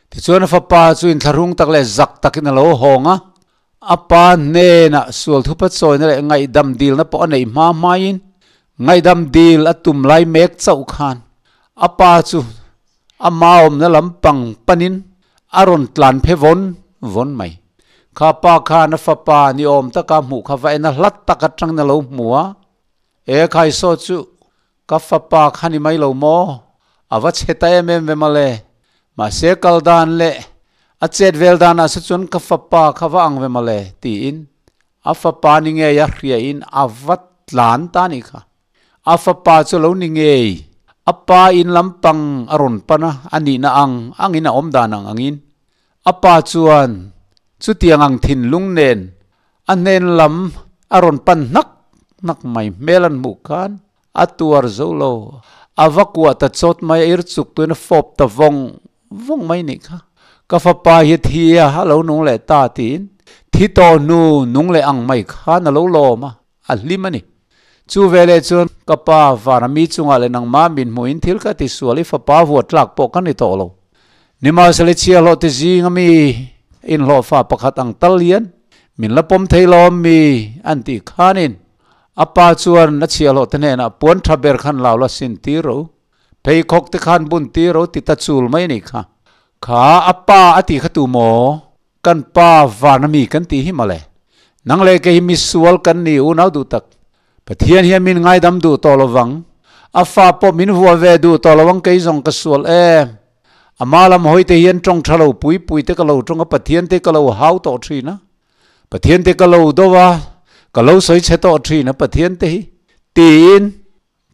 Tichuan a fapa chu inthlahrung tak leh zak takin a lo hawng a, a pa hnenah sual thupa chawina leh ngaihdam dilna pawh a neih hma hmain ngaihdam dil a tum lai mek chauh khan a pa chu A maawmna lampang panin a rawn tlan phe vawn vawn mai. Kha pa khan a fapa ni awm taka hmuh kha va en a hlat tak atangin a lo hmu a, E Khaisaw chu ka fapa kha ni mai lo maw? A va chhe ta em em ve mawle. Mahse kal dan leh a chet vel danah se chuan ka fapa kha va ang ve mawle tiin a fapa ni ngei a hriain a va tlan ta ni kha. A fapa chu lo ni ngei. A pa in lampang a rawn pan a, a nihna ang angin a awm dan ang angin. A pa chuan chutiang ang thinlung nen a hnen lam a rawn pan hnak hnak mai hmel an hmuh khan a tuar zo lo. A va kuah ta chawt mai a, ir chuk tuin a fawp ta vawng vawng mai nih kha. Ka fapa hi a thi a, a lo nung leh ta tiin thi tawh hnu nung leh ang mai khan a lo lawm a, a hlim a ni. Chu veleh chuan ka pa vana mi chungah leh nangmah min hmuhin thil ka ti sual i fapa vuat tlak pawh ka ni tawh lo. Nimahsela i chhiahhlawh te zinga mi inhlawhfa pakhat ang tal hian min la pawm thei lo mi an tih khanin a pa chuan a chhiahhlawh te hnenah puan tha ber khan lau la sin tir ro, pheikhawk te khan bun tir ro ti ta chul mai a nih kha. Kha a pa a tih kha tu maw? Kan pa vana mi kan tih hi mawle. Nang leh kei hi misual kan ni unau duh tak. Pathian hian min ngaidam duh tawh lovang. A fa pawh min vuah ve duh tawh lo ang kei zawng ka sual em. Ama lam hawi te hian tawng tha lo pui pui te ka lo tawng a Pathian te ka lo hau tawh thin a. Pathian te ka lo do a, ka lo sawi chhe tawh thin a Pathian te hi. Tiin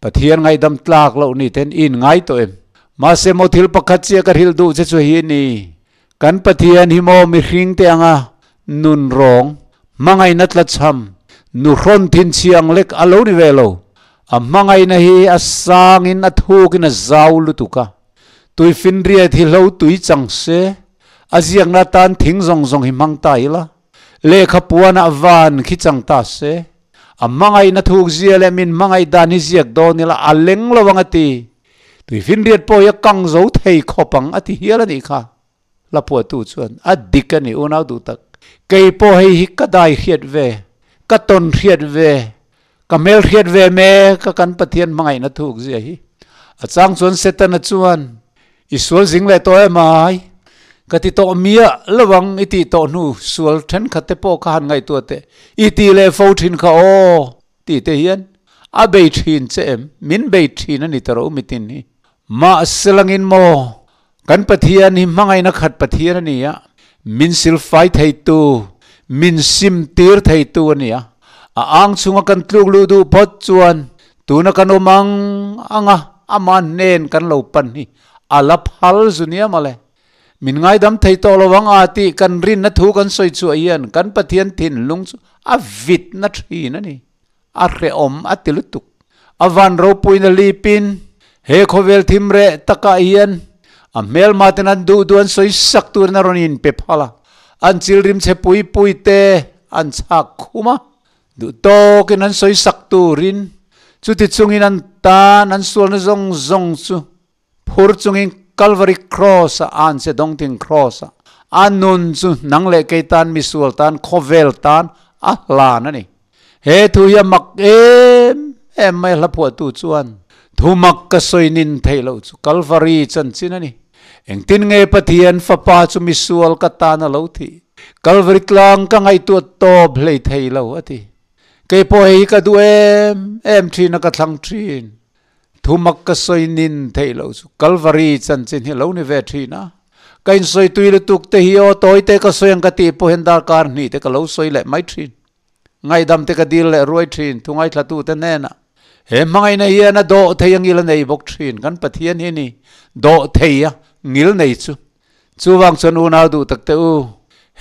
Pathian ngaihdam tlak loh ni ten i inngai tawh em? Mahse maw thil pakhat chiah ka hrilh duh che chu hi ni, kan Pathian hi maw mihring te anga nun rawng, hmangaihna tlachham, nuhrawn thinchhi ang lek a lo ni ve lo. A hmangaihna hi a sangin a thukin a zau lutuk a. Tuifinriat hi hlo tui chang se, a ziakna atan thing zawng zawng hi hmang ta ila, lehkha puanah van khi chang ta se, A hmangaihna thuk zia leh min hmangaih dan hi ziak dawn ila a leng lo ang a ti. Tuifinriat pawh hi a kang zo thei khawp ang a ti hial a nih kha. Hlapuahtu chuan a dik a ni unau duh tak. Kei pawh hei hi ka dai hriat ve, ka tawn hriat ve, ka hmel hriat ve mek a kan Pathian hmangaihna thuk zia hi. A chang chuan Setana chuan I sual zing leh tawh em ai? Ka ti tawh miah lo ang i tih tawh hnu sual thenkhat te pawh kha han ngaihtuah teh. I tih leh fo thin kha aw tih te hian a bei thin che em? Min bei thin a ni ta rawh u mitin hi. Mahse langin maw kan Pathian hi hmangaihna khat Pathian a ni a, min silfai theitu, min sim tir theitu a ni a. A ang chhunga kan tluk luh duh phawt chuan tuna kan awm ang anga ama hnen kan lo pan hi a la phal zu nia mawle. Min ngaidam thei tawh lo ang a tih kan rinna thu kan sawi chhuah hian kan Pathian thinlung chu a vitna thin a ni. A hrehawm a ti lutuk. A van ropuina lipin he khawvel thim reh takah hian a hmelma ten an duh duh an sawi sak turin a rawn inpe phal a, an chilrim chhe pui pui te an chhak khum a, duh tawkin an sawi sak turin chuti chungin an tan an sualna zawng zawng chu Phur chungin Calvary Cross-a an che dawngting Cross-a a nun chu nang leh kei tan misual tan khawvel tan a hlan a ni. He thu hi a mak em em mai a hla phuahtu chuan thu mak ka sawi nin theih loh chu Calvary chanchin a ni. Engtin nge Pathian Fapa chu misual ka tan a lo thih? Calvary tlang ka ngaihtuah tawp hlei thei lo a ti. Kei pawh hei hi ka duh em em thin a ka thlang thin. Thumak ka sawi nin theih loh chu Kalvari chanchin hi a lo ni ve thin a. Ka insawi tui lutuk te hi aw tawi te ka sawi ang ka tih pawh hian darkar hnih te ka lo sawi leh mai thin. Ngaihdam te ka dil leh ruai thin thu ngaithlatu te hnenah. He hmangaihna hian a dawh thei a ngil a nei bawk thin. Kan Pathian hi ni dawh thei a ngil nei chu. Chuvang chuan unau duh tak teh u,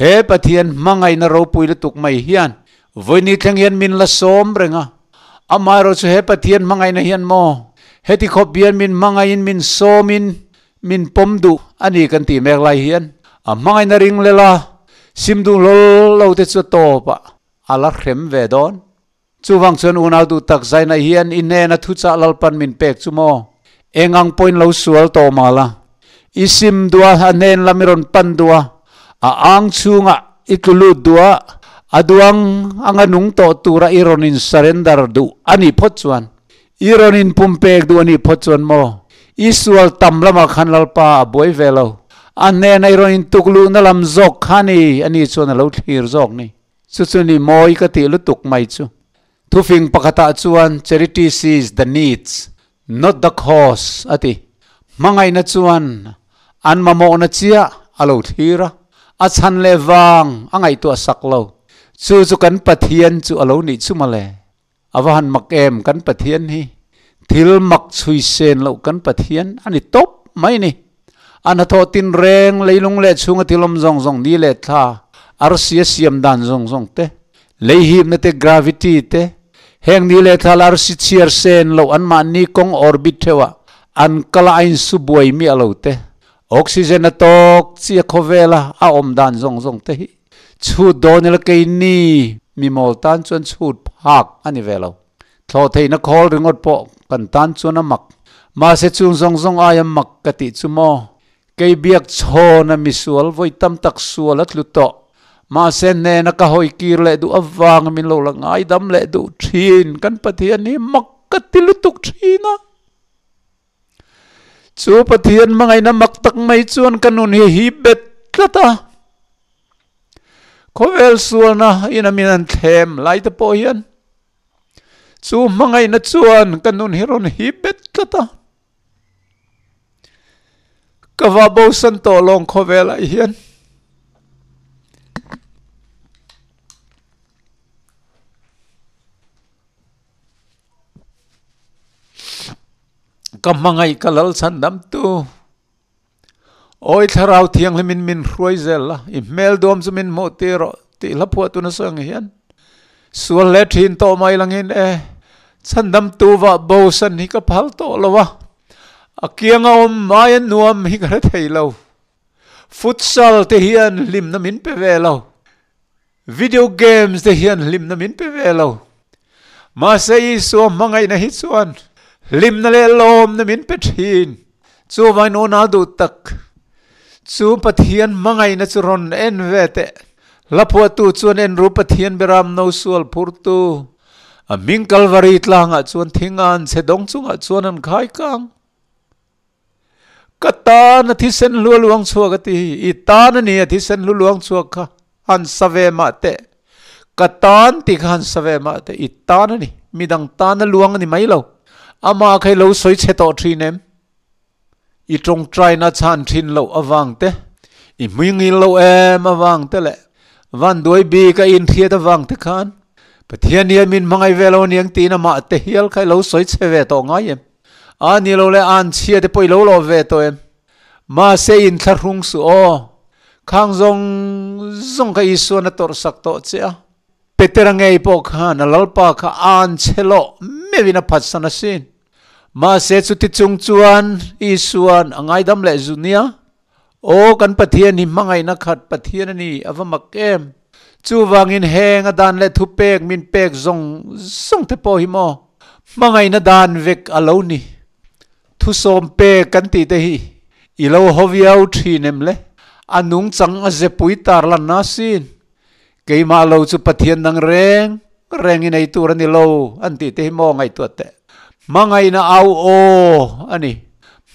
he Pathian hmangaihna ropui lutuk mai hian vawini thleng hian min la sawm reng a. Amaherawhchu he Pathian hmangaihna hian maw heti khawp hian min hmangaihin min sawmin min pawm duh a ni kan tih mek lai hian a hmangaihna ring lela sim duh hlawl lo te chu a tawpah a la hrem ve dawn. Chuvang chuan unau duh tak zaina hian i hnena thuchah Lalpan min pek chu maw? Eng ang pawhin lo sual tawh mal a, i sim duh a, a hnen lam i rawn pan duh a, a ang chhungah i tlu lut duh a, a duang anga nung tawh tura i rawn in surrender duh a nih phawt chuan, i rawn in pumpek duh a nih phawt chuan maw? I sual tam lamah khan Lalpa a buai ve lo, a hnena i rawn in tuk luhna lam zawk kha ni, ani chuan a lo thlir zawk ni. Chu chu ni mawi ka tih lutuk mai chu. Thufing pakhatah chuan Charity sees the needs, not the cause a ti. Hmangaihna chuan an mamawhna chiah a lo thlir a, a chhan leh vang a ngaihtuah sak lo. Chu chu kan Pathian chu a lo nih chu mawle. A va han mak em kan Pathian hi. Thil mak chhui sen loh kan Pathian a ni tawp mai ni. A hnathawh tinreng, leilung leh chhunga thil awm zawng zawng ni leh thla, arsi a siam dan zawng zawng te, lei hipna te, gravity te, heng ni leh thla la arsi chhiar sen loh anmahni kawng orbit theuhah an kal a a insu buai miah lo te, oxygen a tawk chi a khawvela a awm dan zawng zawng te hi Chhut dawn ila keini mi mawl tan chuan chhut phak a ni ve lo. Thlawh theihna khawl ringawt pawh kan tan chuan a mak. Mahse chung zawng zawng aia mak ka tih chu maw? Kei biak chhawna misual vawi tam tak sual a tlu tawh. Mahse hnena ka hawi kir leh duh avanga min lo la ngaidam leh duh thin kan Pathian hi mak ka ti lutuk thin a. Chu Pathian hmangaihna mak tak mai chuan ka nun hi hi bet tlat a. Khawvel sualna in a min an thlem lai te pawh hian chu hmangaihna chuan ka nun hi rawn hi bet tlat a. Ka va bosan tawh lawng khawvelah hian. Ka hmangaih ka lal chhan dam tu. Awi thlarau thianghlim in min hruai zel la, i hmel duam chu min hmuh tir rawh tih hla phuah tuna sawi ang hian sual hle thin tawh mai langin e chhandam tu vah bo san hi ka phal tawh lo a, a kianga awm mai a nuam hi ka hre thei lo. Futsal te hian hlimna min pe ve lo. Video games te hian hlimna min pe ve lo. Mahse Isua hmangaihna hi chuan hlimna leh lawmna min pe thin. Chuvangin unau duh tak chu Pathian hmangaihna chu rawn en ve teh. Hla phuahtu chuan en ru Pathian beram no sual phurtu a hming Kalvari tlangah chuan thingan chhe dawng chungah chuan an khai kang. Ka tan a thisen hlu a luang chhuak a ti hi, i tan a ni a thisen hlu luang chhuak kha han sa ve mah teh. Ka tan tih kha han sa ve mah teh, i tan a ni, midang tan a luang a ni mai lo. Amah kha i lo sawi chhe tawh thin em? I tawngtaina chhan thin loh avang te, i hmuingil lo em avang te leh vanduai bik a inhriat avang te khan. Pathian hian min hmangaih ve lo aniang tiin amah te hial kha i lo sawi chhe ve tawh ngai em? A ni lo le an chhia te pawh i lo lawh ve tawh em? Mahse inthlahrung suh aw, khang zawng zawng kha Isuan a tawrh sak tawh che a. Petera ngei pawh khan a Lalpa kha an chhe lawh meuhin a phatsan asin. Mahse chuti chung chuan Isuan a ngaidam leh zu nia. Aw kan Pathian hi hmangaihna khat Pathian a ni, a va mak em! Chuvangin heng a dan leh thupek min pek zawng zawng te pawh hi maw hmangaihna dan vek a lo ni. Thusawm pek kan tih te hi i lo haw viau thin em le? A nungchang a zepui tarlanna asin. Keimah lo chu Pathian dang reng reng i nei tur a ni lo an tih te hi maw ngaihtuah teh. Hmangaihna au aw a ni.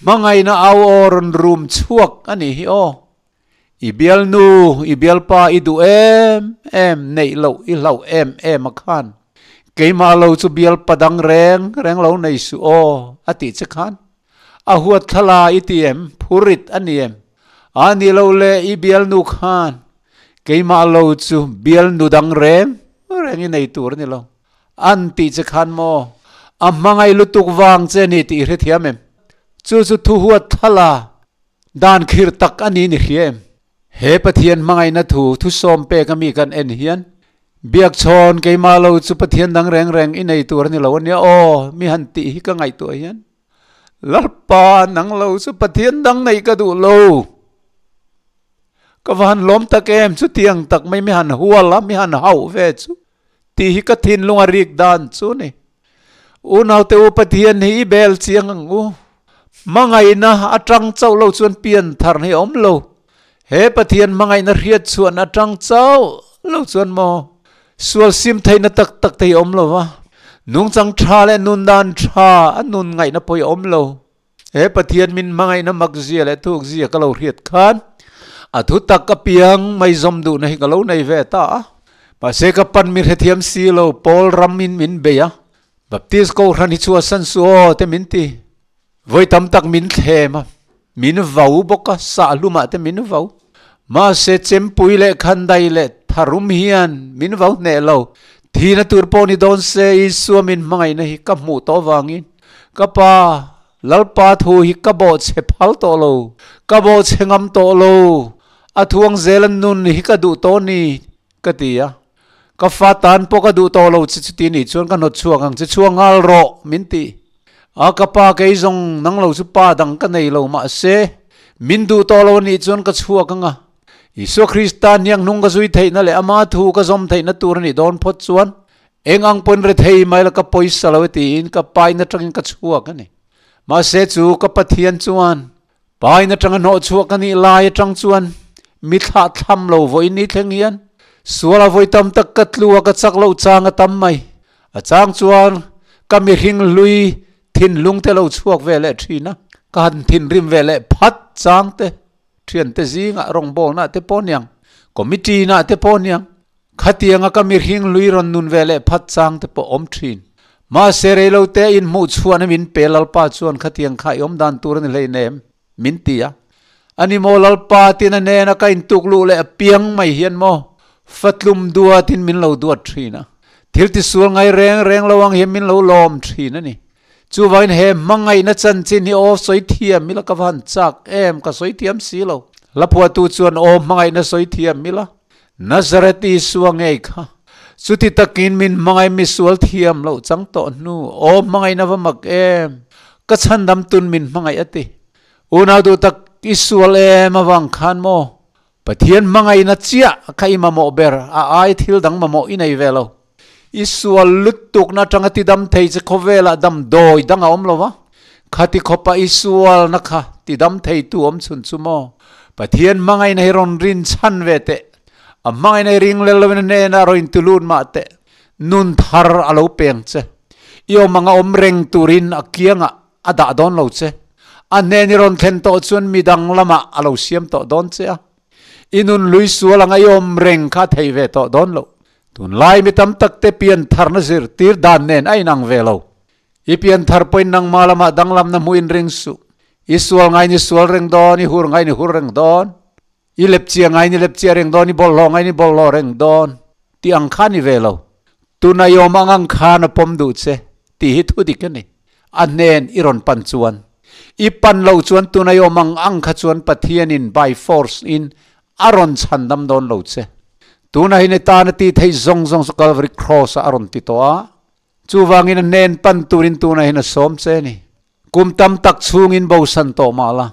Hmangaihna au aw rawn rum chhuak a nih hi aw. I bialnu, i bialpa i duh em em, neih loh i hlauh em em a khan. Keimah lo chu bialpa dang reng reng lo nei suh aw a tih che khan. A huat thla i ti em? Phurit a ni em? A ni lo le i bialnu khan keimah lo chu bialnu dang reng reng i nei tur a ni lo. An tih che khan maw? A hmangaih lutuk vang che ni tih i hrethiam em? Chu chu thu huat thla dan khirh tak a ni ni hria em? He Pathian hmangaihna thu thusawm pek ami kan en hian, Biakchhawn keimah lo chu Pathian dang reng reng i nei tur a ni lo a nia aw, mi han tih hi ka ngaihtuah hian, Lalpa nang lo chu Pathian dang neih ka duh lo. Ka va han lawm tak em, chutiang tak mai mi han hual a, mi han hauh ve chu tih hi ka thinlung a rik dan chu a ni. Unaute u Pathian hi i bel chiang ang u. Hmangaihna atang chauh lo chuan pian thar hi a awm lo. He Pathian hmangaihna hriat chhuan atang chauh lo chuan maw sual sim theihna tak tak te hi a awm lo va. Nungchang tha leh nun dan tha a nun ngaihna pawh hi a awm lo. He Pathian min hmangaihna mak zia leh thuk zia ka lo hriat khan a thu tak apiang mai zawm duhna hi ka lo nei ve ta a. Mahse ka pan mi hrethiam si lo Paul ram in min bei a, Baptist Kohhran hi chhuahsan su aw te min ti. Vawi tam tak min thlem a, min vau bawk a, sahlumah te min vau. Mahse chempui leh khandai leh tharum hian min vau hneh lo. Thihna tur pawh ni dawn se Isua min hmangaihna hi ka hmuh tawh avangin Ka pa, Lalpa thu hi ka bawhchhe phal tawh lo, ka bawhchhe ngam tawh lo, a thuang zel a nun hi ka duh tawh ni, ka ti a. Ka fa tan pawh ka duh tawh lo che chuti nih chuan ka hnawt chhuak ang che, chhuak nghal rawh, min ti. A, ka pa kei zawng nang lo chu pa dang ka nei lo mahse, min duh tawh lo anih chuan ka chhuak ang a. Isua Krista hniang hnung ka zui theihna leh ama thu ka zawm theihna tur anih dawn phawt chuan Eng ang pawn rethei mai la ka pawisa lo e tiin ka pain atangin ka chhuak a ni. Mahse chu ka Pathian chuan pain atanga hnawh chhuak ka nih lai atang chuan mi thlah thlam lo vawiin ni thleng hian sual a vawi tam tak ka tlu a ka chak loh chang a tam mai. A chang chuan ka mihring hlui thinlung te lo chhuak ve leh thin a, ka han thinrim ve leh phat chang te thiante zingah rawngbawlna te pawh niang, committee na te pawh niang, Khatianga ka mihring lui rawn nun ve leh phat chang te pawh awm thin. Mahse reilote inhmuh chhuahna min pe Lalpa chuan khatiang kha i awm dan tur a ni hleinem, min ti a. Ani maw Lalpa tin a nena ka intuk luh leh apiang mai hian maw fatlum duatin min lo duat thin a. Thil tisual ngai reng reng lo ang hian min lo lawm thin a ni. Chuvangin he hmangaihna chanchin hi aw sawi thiam ila ka va han chak em, ka sawi thiam si lo. Hla phuahtu chuan aw hmangaihna sawi thiam ila, Nazareth Isua ngei kha. Chuti takin min hmangaih misual thiam loh chang tawh hnu, aw hmangaihna va mak em, ka chhandam tun min hmangaih a ti. Unau duh tak i sual em avang khan maw? Pathian hmangaihna chiah kha i mamawh ber, a ai thil dang mamawh i nei ve lo. I sual lutukna atanga tidam thei che khawvelah damdawi dang a awm lo va, khati khawpa i sualna kha tidam theitu awm chhun chu maw? Pathian hmangaihna hi rawn rin chhan ve teh, a hmangaihna hi ring lel lovin a hnenah rawn intulut mah teh, nun thar a lo peng che. I awm anga awm reng turin a kiangah a dah dawn lo che. A hnen i rawn thlen tawh chuan midang lamah a lo siam tawh dawn che a. I nun lui sual anga i awm reng kha a thei ve tawh dawn lo. Tunlai mi tam tak te pian tharna zirtir dan nen a inang ve lo. I pian thar pawhin nangmah lamah danglamna hmuh in ring suh. I sual ngaiin i sual reng dawn, i hur ngaiin i hur reng dawn, i lepchia ngaiin i lepchia reng dawn, i bawlhhlawh ngaiin i bawlhhlawh reng dawn tih ang kha a ni ve lo. Tuna i awm ang ang khan a pawm duh che tih hi thu dik a ni. A hnen i rawn pan chuan. I pan loh chuan tuna i awm ang ang kha chuan Pathianin by force in a rawn chhan dam dawn lo che. Tuna hi ni tan a tih theih zawng zawng chu Calvary Cross ah a rawn ti tawh a. Chuvangin a hnen pan turin tuna hian a sawm che a ni. Kum tam tak chhungin bosan tawh mah la.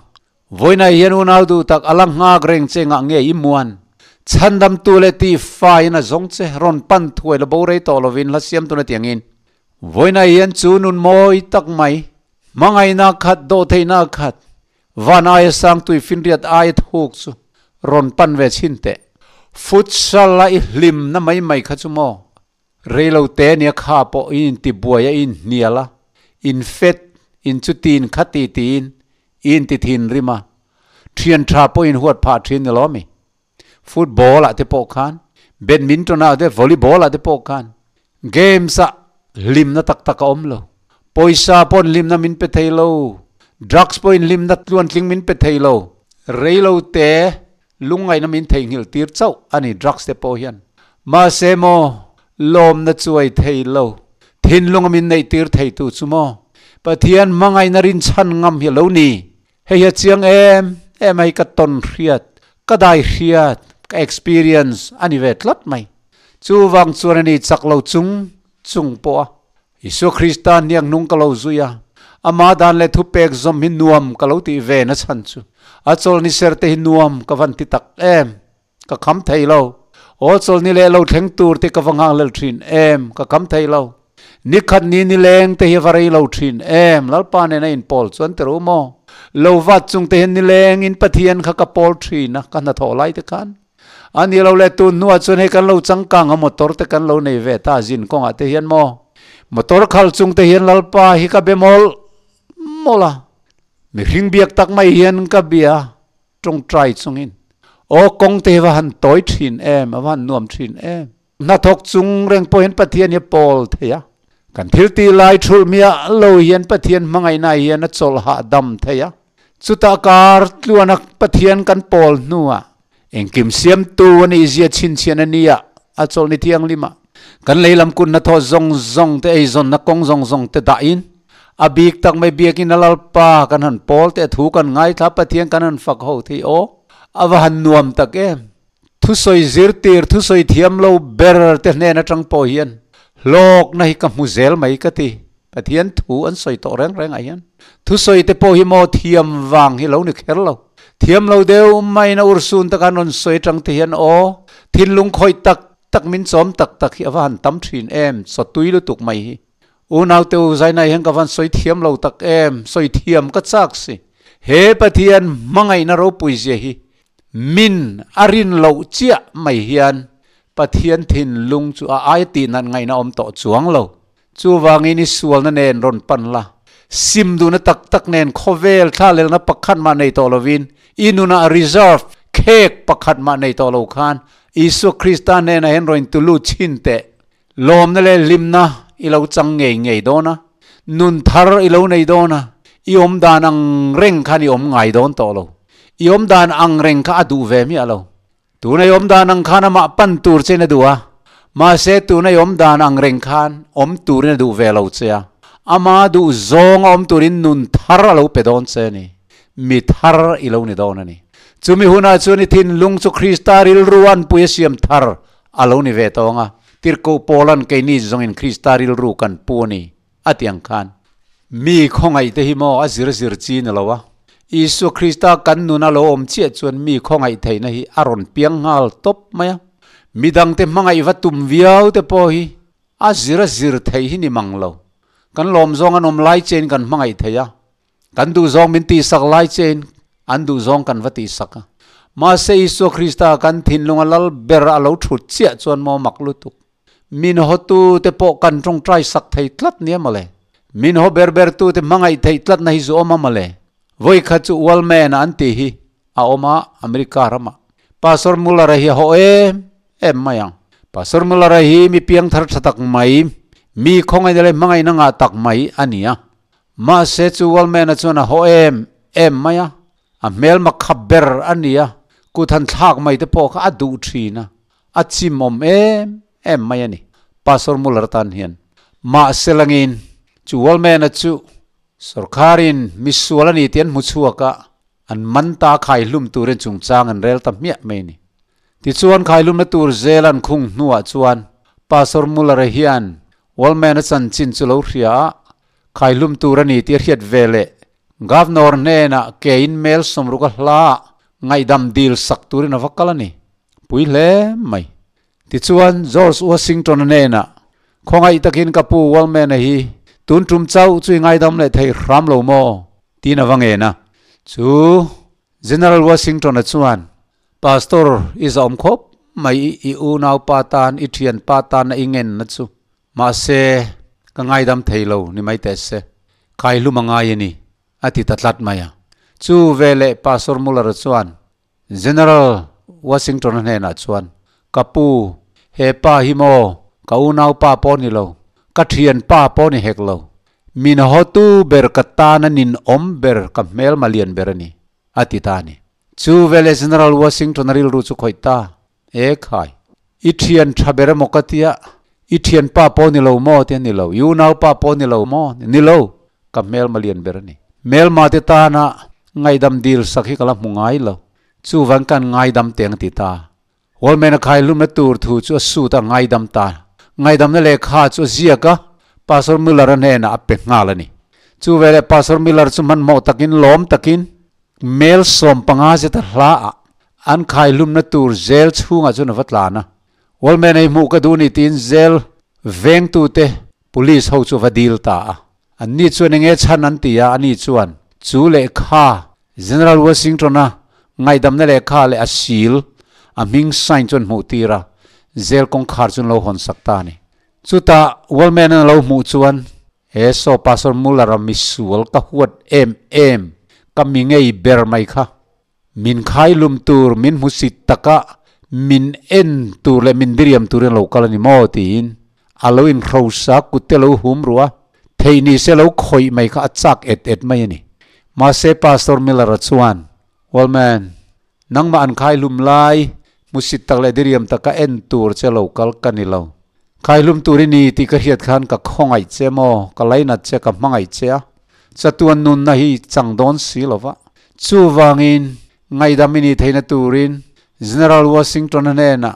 Vawiinah hian unau duh tak a la nghak reng che ngah nge i muan? Chhandamtu leh tih faiin a zawng che, rawn pan thuai la bo rei tawh lovin hla siam tuna tiangin. Vawiinah hian chu nun mawi tak mai, hmangaihna khat, dawhtheihna khat, van aia sang tui finriat aia thuk chu rawn pan ve chhin teh. Futsal a i hlimna mai mai kha chu maw? Reilo te nia kha pawh in intibuai a inhnial a, infet, inchutin kha ti tiin i inti thinrim a, thian tha pawh in huat phah thin ni lo ami? Football ah te pawh khan, badminton ah te, volleyball ah te pawh khan games ah hlimna tak tak a awm lo. Pawisa pawhin hlimna min pe thei lo, drugs pawhin hlimna tluantling min pe thei lo. Reilo te Lungngaihna min theihnghilh tir chauh a ni drugs te pawh hian. Mahse maw, lawmna chuai thei lo, thinlunga min neih tir thei tu chu maw, Pathian hmangaihna rinchhan ngam hi a lo ni. Hei hi a chiang em em a hi ka tawn hriat, ka dai hriat, ka experience a ni ve tlat mai. Chuvang chuan a ni chak lo chung chung pawh a Isua Krista hniak hnung ka lo zui a, Amah dan leh thupek zawm hi nuam ka lo tih ve na chhan chu a chawlhni ser te hi nuam ka van ti tak em, ka kham thei lo. Aw chawlhni leh lo thleng tur te ka va nghakhlel thin em, ka kham thei lo. Nikhat ni nileng te hi a va rei lo thin em, Lalpa nen a inpawl chuan ti ru maw? Lo vat chung te hian nileng in Pathian kha ka pawl thin a, ka hnathawh lai te khan. A ni lo le tun hnuah chuan hei kan lo changkang a motor te kan lo nei ve ta zin kawngah te hian maw motor khal chung te hian Lalpa hi ka be mawlh mawlh a mihring biak tak mai hian ka bia tawngtai chungin aw kawng te hi va han tawi thin em a va han nuam thin em hnathawk chung reng pawh hian Pathian hi a pawl thei a kan thil tih lai thulh miah lo hian Pathian hmangaihna hian a chawlh hahdam thei a chutah kar tluana Pathian kan pawl hnuah Engkim siamtu a nih zia chhinchhian a nia, a chawlhni thianghlim ah. Kan leilam kut hnathawh zawng zawng te, eizawnna kawng zawng zawng te dah in, a bik tak mai biakin a Lalpa kan han pawl te, a thu kan ngaithla, Pathian kan han fak ho thei aw, a va han nuam tak em. Thusawi zirtir, thusawi thiam lo ber te hnen atang pawh hian hlawkna hi ka hmu zel mai ka ti. Pathian thu an sawi tawh reng reng ah hian thusawi te pawh hi maw thiam vang hi lo ni kher lo. Thiam lo deuh maiin a ursun taka an rawn sawi atang te hian aw thinlung khawih tak tak min chawm tak tak hi a va han tam thin em chawtui lutuk mai hi. Unau te u Zainai hian ka van sawi thiam lo tak em sawi thiam ka chak si. He Pathian hmangaihna ropui zia hi min a rin loh chiah mai hian Pathian thinlung chu a aia tihnat ngaihna awm tawh chuang lo. Chuvangin i sualna nen rawn pan la, sim duhna tak tak nen khawvel thlalelna pakhat mah nei tawh lovin, i nunah reserve, khek, pakhat mah nei tawh lo khan Isua Krista hnenah hian rawn tulu chhin teh. Lawmna leh hlimna i lo chang ngei ngei dawn a, nun thar i lo nei dawn a, i awm dan ang reng khan i awm ngai dawn tawh lo. I awm dan ang reng kha a duh ve miah lo. Tuna i awm dan ang khan amah pan tur chein a duh a, mahse tuna i awm dan ang reng khan awm turin a duh ve lo che a, ama duh zawng a awm turin nun thar a lo pe dawn che a ni, mi thar i lo ni dawn a ni. Chumi hunah chuan i thinlung chu Krista rilru anpui a siam thar a lo ni ve tawng a, Tirhkoh Paula'n keini zawngin Krista rilru kan pu a ni. A ti ang khan, Mi khawngaih te hi maw a zir zir chi ni lo a, Isua Krista kan nuna lo awm chiah chuan mi khawngaih theihna hi a rawn piang nghal tawp mai a. Midangte hmangaih va tum viau te pawh hi a zir a zir theih hi ni mang lo. Kan lawm zawng an awm lai chein kan hmangaih thei a, kan duh zawng min tihsak lai chein an duh zawng kan va tihsak a. Mahse Isua Krista kan thinlunga lal ber a lo thut chiah chuan maw mak lutuk. Min hawtu te pawh kan tawngtai sak thei tlat nia mawle. Min haw ber ber tu te hmangaih theih tlat na hi zu awm a mawle. Vawi khat chu Wallman a an tih hi a awm a America ramah. Pastor Muller a hi a haw em em mai ang. Pastor Muller a hi mi piangthar tha tak mai, mi khawngaihna leh hmangaihna ngah tak mai a ni a. Mahse chu Wallman a chuan a haw em em mai a. A hmelma khap ber a ni a, kut han thlak mai te pawh kha a duh thin a. A chimawm em em mai a ni. Pastor Muller tan hian. Mahse langin chu Wallman-a chu sorkharin misual a ni tih an hmu chhuak a, an man ta khaihlum turin chungchang an rel ta hmiah mai a ni. Tichuan khaihlumna tur zel an khung hnuah chuan Pastor Muller-a hian Wallman-a chanchin chu lo hria a, khaihlum tur a ni tih a hriat ve leh Governor hnenah ke in mel sawmruk a hla ah ngaihdam dil sak turin a va kal a ni. Pui hle mai. Tichuan George Washington-a hnenah, Khawngaih takin ka pu Wallman-a hi tun tum chauh chu i ngaidam leh thei hram lo maw? tiin a va ngen a. Chu General Washington-a chuan, Pastor, i zahawm khawp mai i unaupa tan, i thianpa tana i ngenna chu. Mahse, ka ngaidam thei lo ni mai teh se, khaihlum a ngai a ni, a ti ta tlat mai a. Chu veleh Pastor Muller-a chuan General Washington-a hnenah chuan, Ka pu, he pa hi maw, ka unaupa pawh ni lo, ka thianpa pawh ni hek lo. Min hawtu ber ka tana ninawm ber ka hmelma lian ber a ni, a ti ta a ni. Chu veleh General Washington-a rilru chu khawih ta. E khai, i thian tha ber emaw ka tia, i thianpa pawh ni lo maw tia ni lo, i unaupa pawh ni lo maw ni lo, ka hmelma lian ber a ni. Hmelma te tana ngaidam dil sak hi ka la hmu ngai lo, chuvan kan ngaidam teng a ti ta. Wallman a khai hlumna tur thu chu a suit a ngaidam ta. Ngaidamna lehkha chu a ziak a, Pastor Miller-a hnenah a pe nghal a ni. Chu veleh Pastor Miller chu hmanhmawh takin lawm takin mel 15 zet a hla ah An khaihlumna tur zel chhungah chuan a va tlan a, Wallman ei hmuh ka duh ni tiin zel vengtute police ho chu a va dil ta a. Anni chuan enge chhan an ti a, ani chuan chu lehkha General Washington-a ngaihdamna lehkha leh a seal a hming sign chuan hmuh tir a, zel kawngkhar chu an lo hawn sak ta a ni. Chutah Wallman-an a lo hmuh chuan he saw Pastor Muller-a misual ka huat em em, ka mi ngei ber mai kha Min khailum tur, min hmusit taka min en tur leh min diriam turin a lo kal a ni maw? tiin a lo inhrosa, kut te lo hum ruh a, theih ni se lo khawih mai kha a chak et et mai a ni. Mahse Pastor Miller-a chuan, Old man, nangmah an khailum lai, hmusit tak leh diriam taka en tur che lo kal ka ni lo. Khailum tur i ni tih ka hriat khan ka khawngaih che maw, ka lainat che, ka hmangaih che a, chatuan nunna hi chang dawn si lo va. Chuvangin, ngaihdam i nih theihna turin General Washington-a hnenah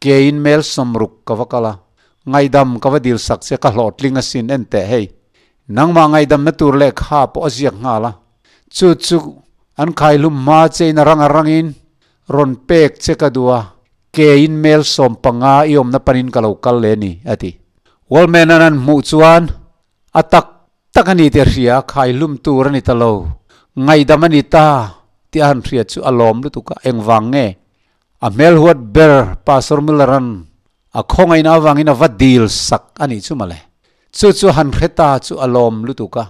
kein mel 60 ka va kal a, ngaihdam ka va dil sak che ka hlawhtling asin en teh hei. Nangmah ngaihdamna tur lehkha pawh a ziak nghal a, chu chu an khaihlum hma chein a rang a rangin rawn pek che ka duh a, kein mel 15 i awmna panin ka lo kal leh a ni, a ti. Wallman-a'n an hmuh chuan A tak tak a ni tih a hria, khaihlum tur a ni ta lo, ngaihdam a ni ta tih a han hria chu a lawm lutuk a, engvang nge? A hmelhuat ber Pastor Muller-a'n a khawngaihna avangin a va dil sak a nih chu mawle. Chu chu a han hre ta chu a lawm lutuk a,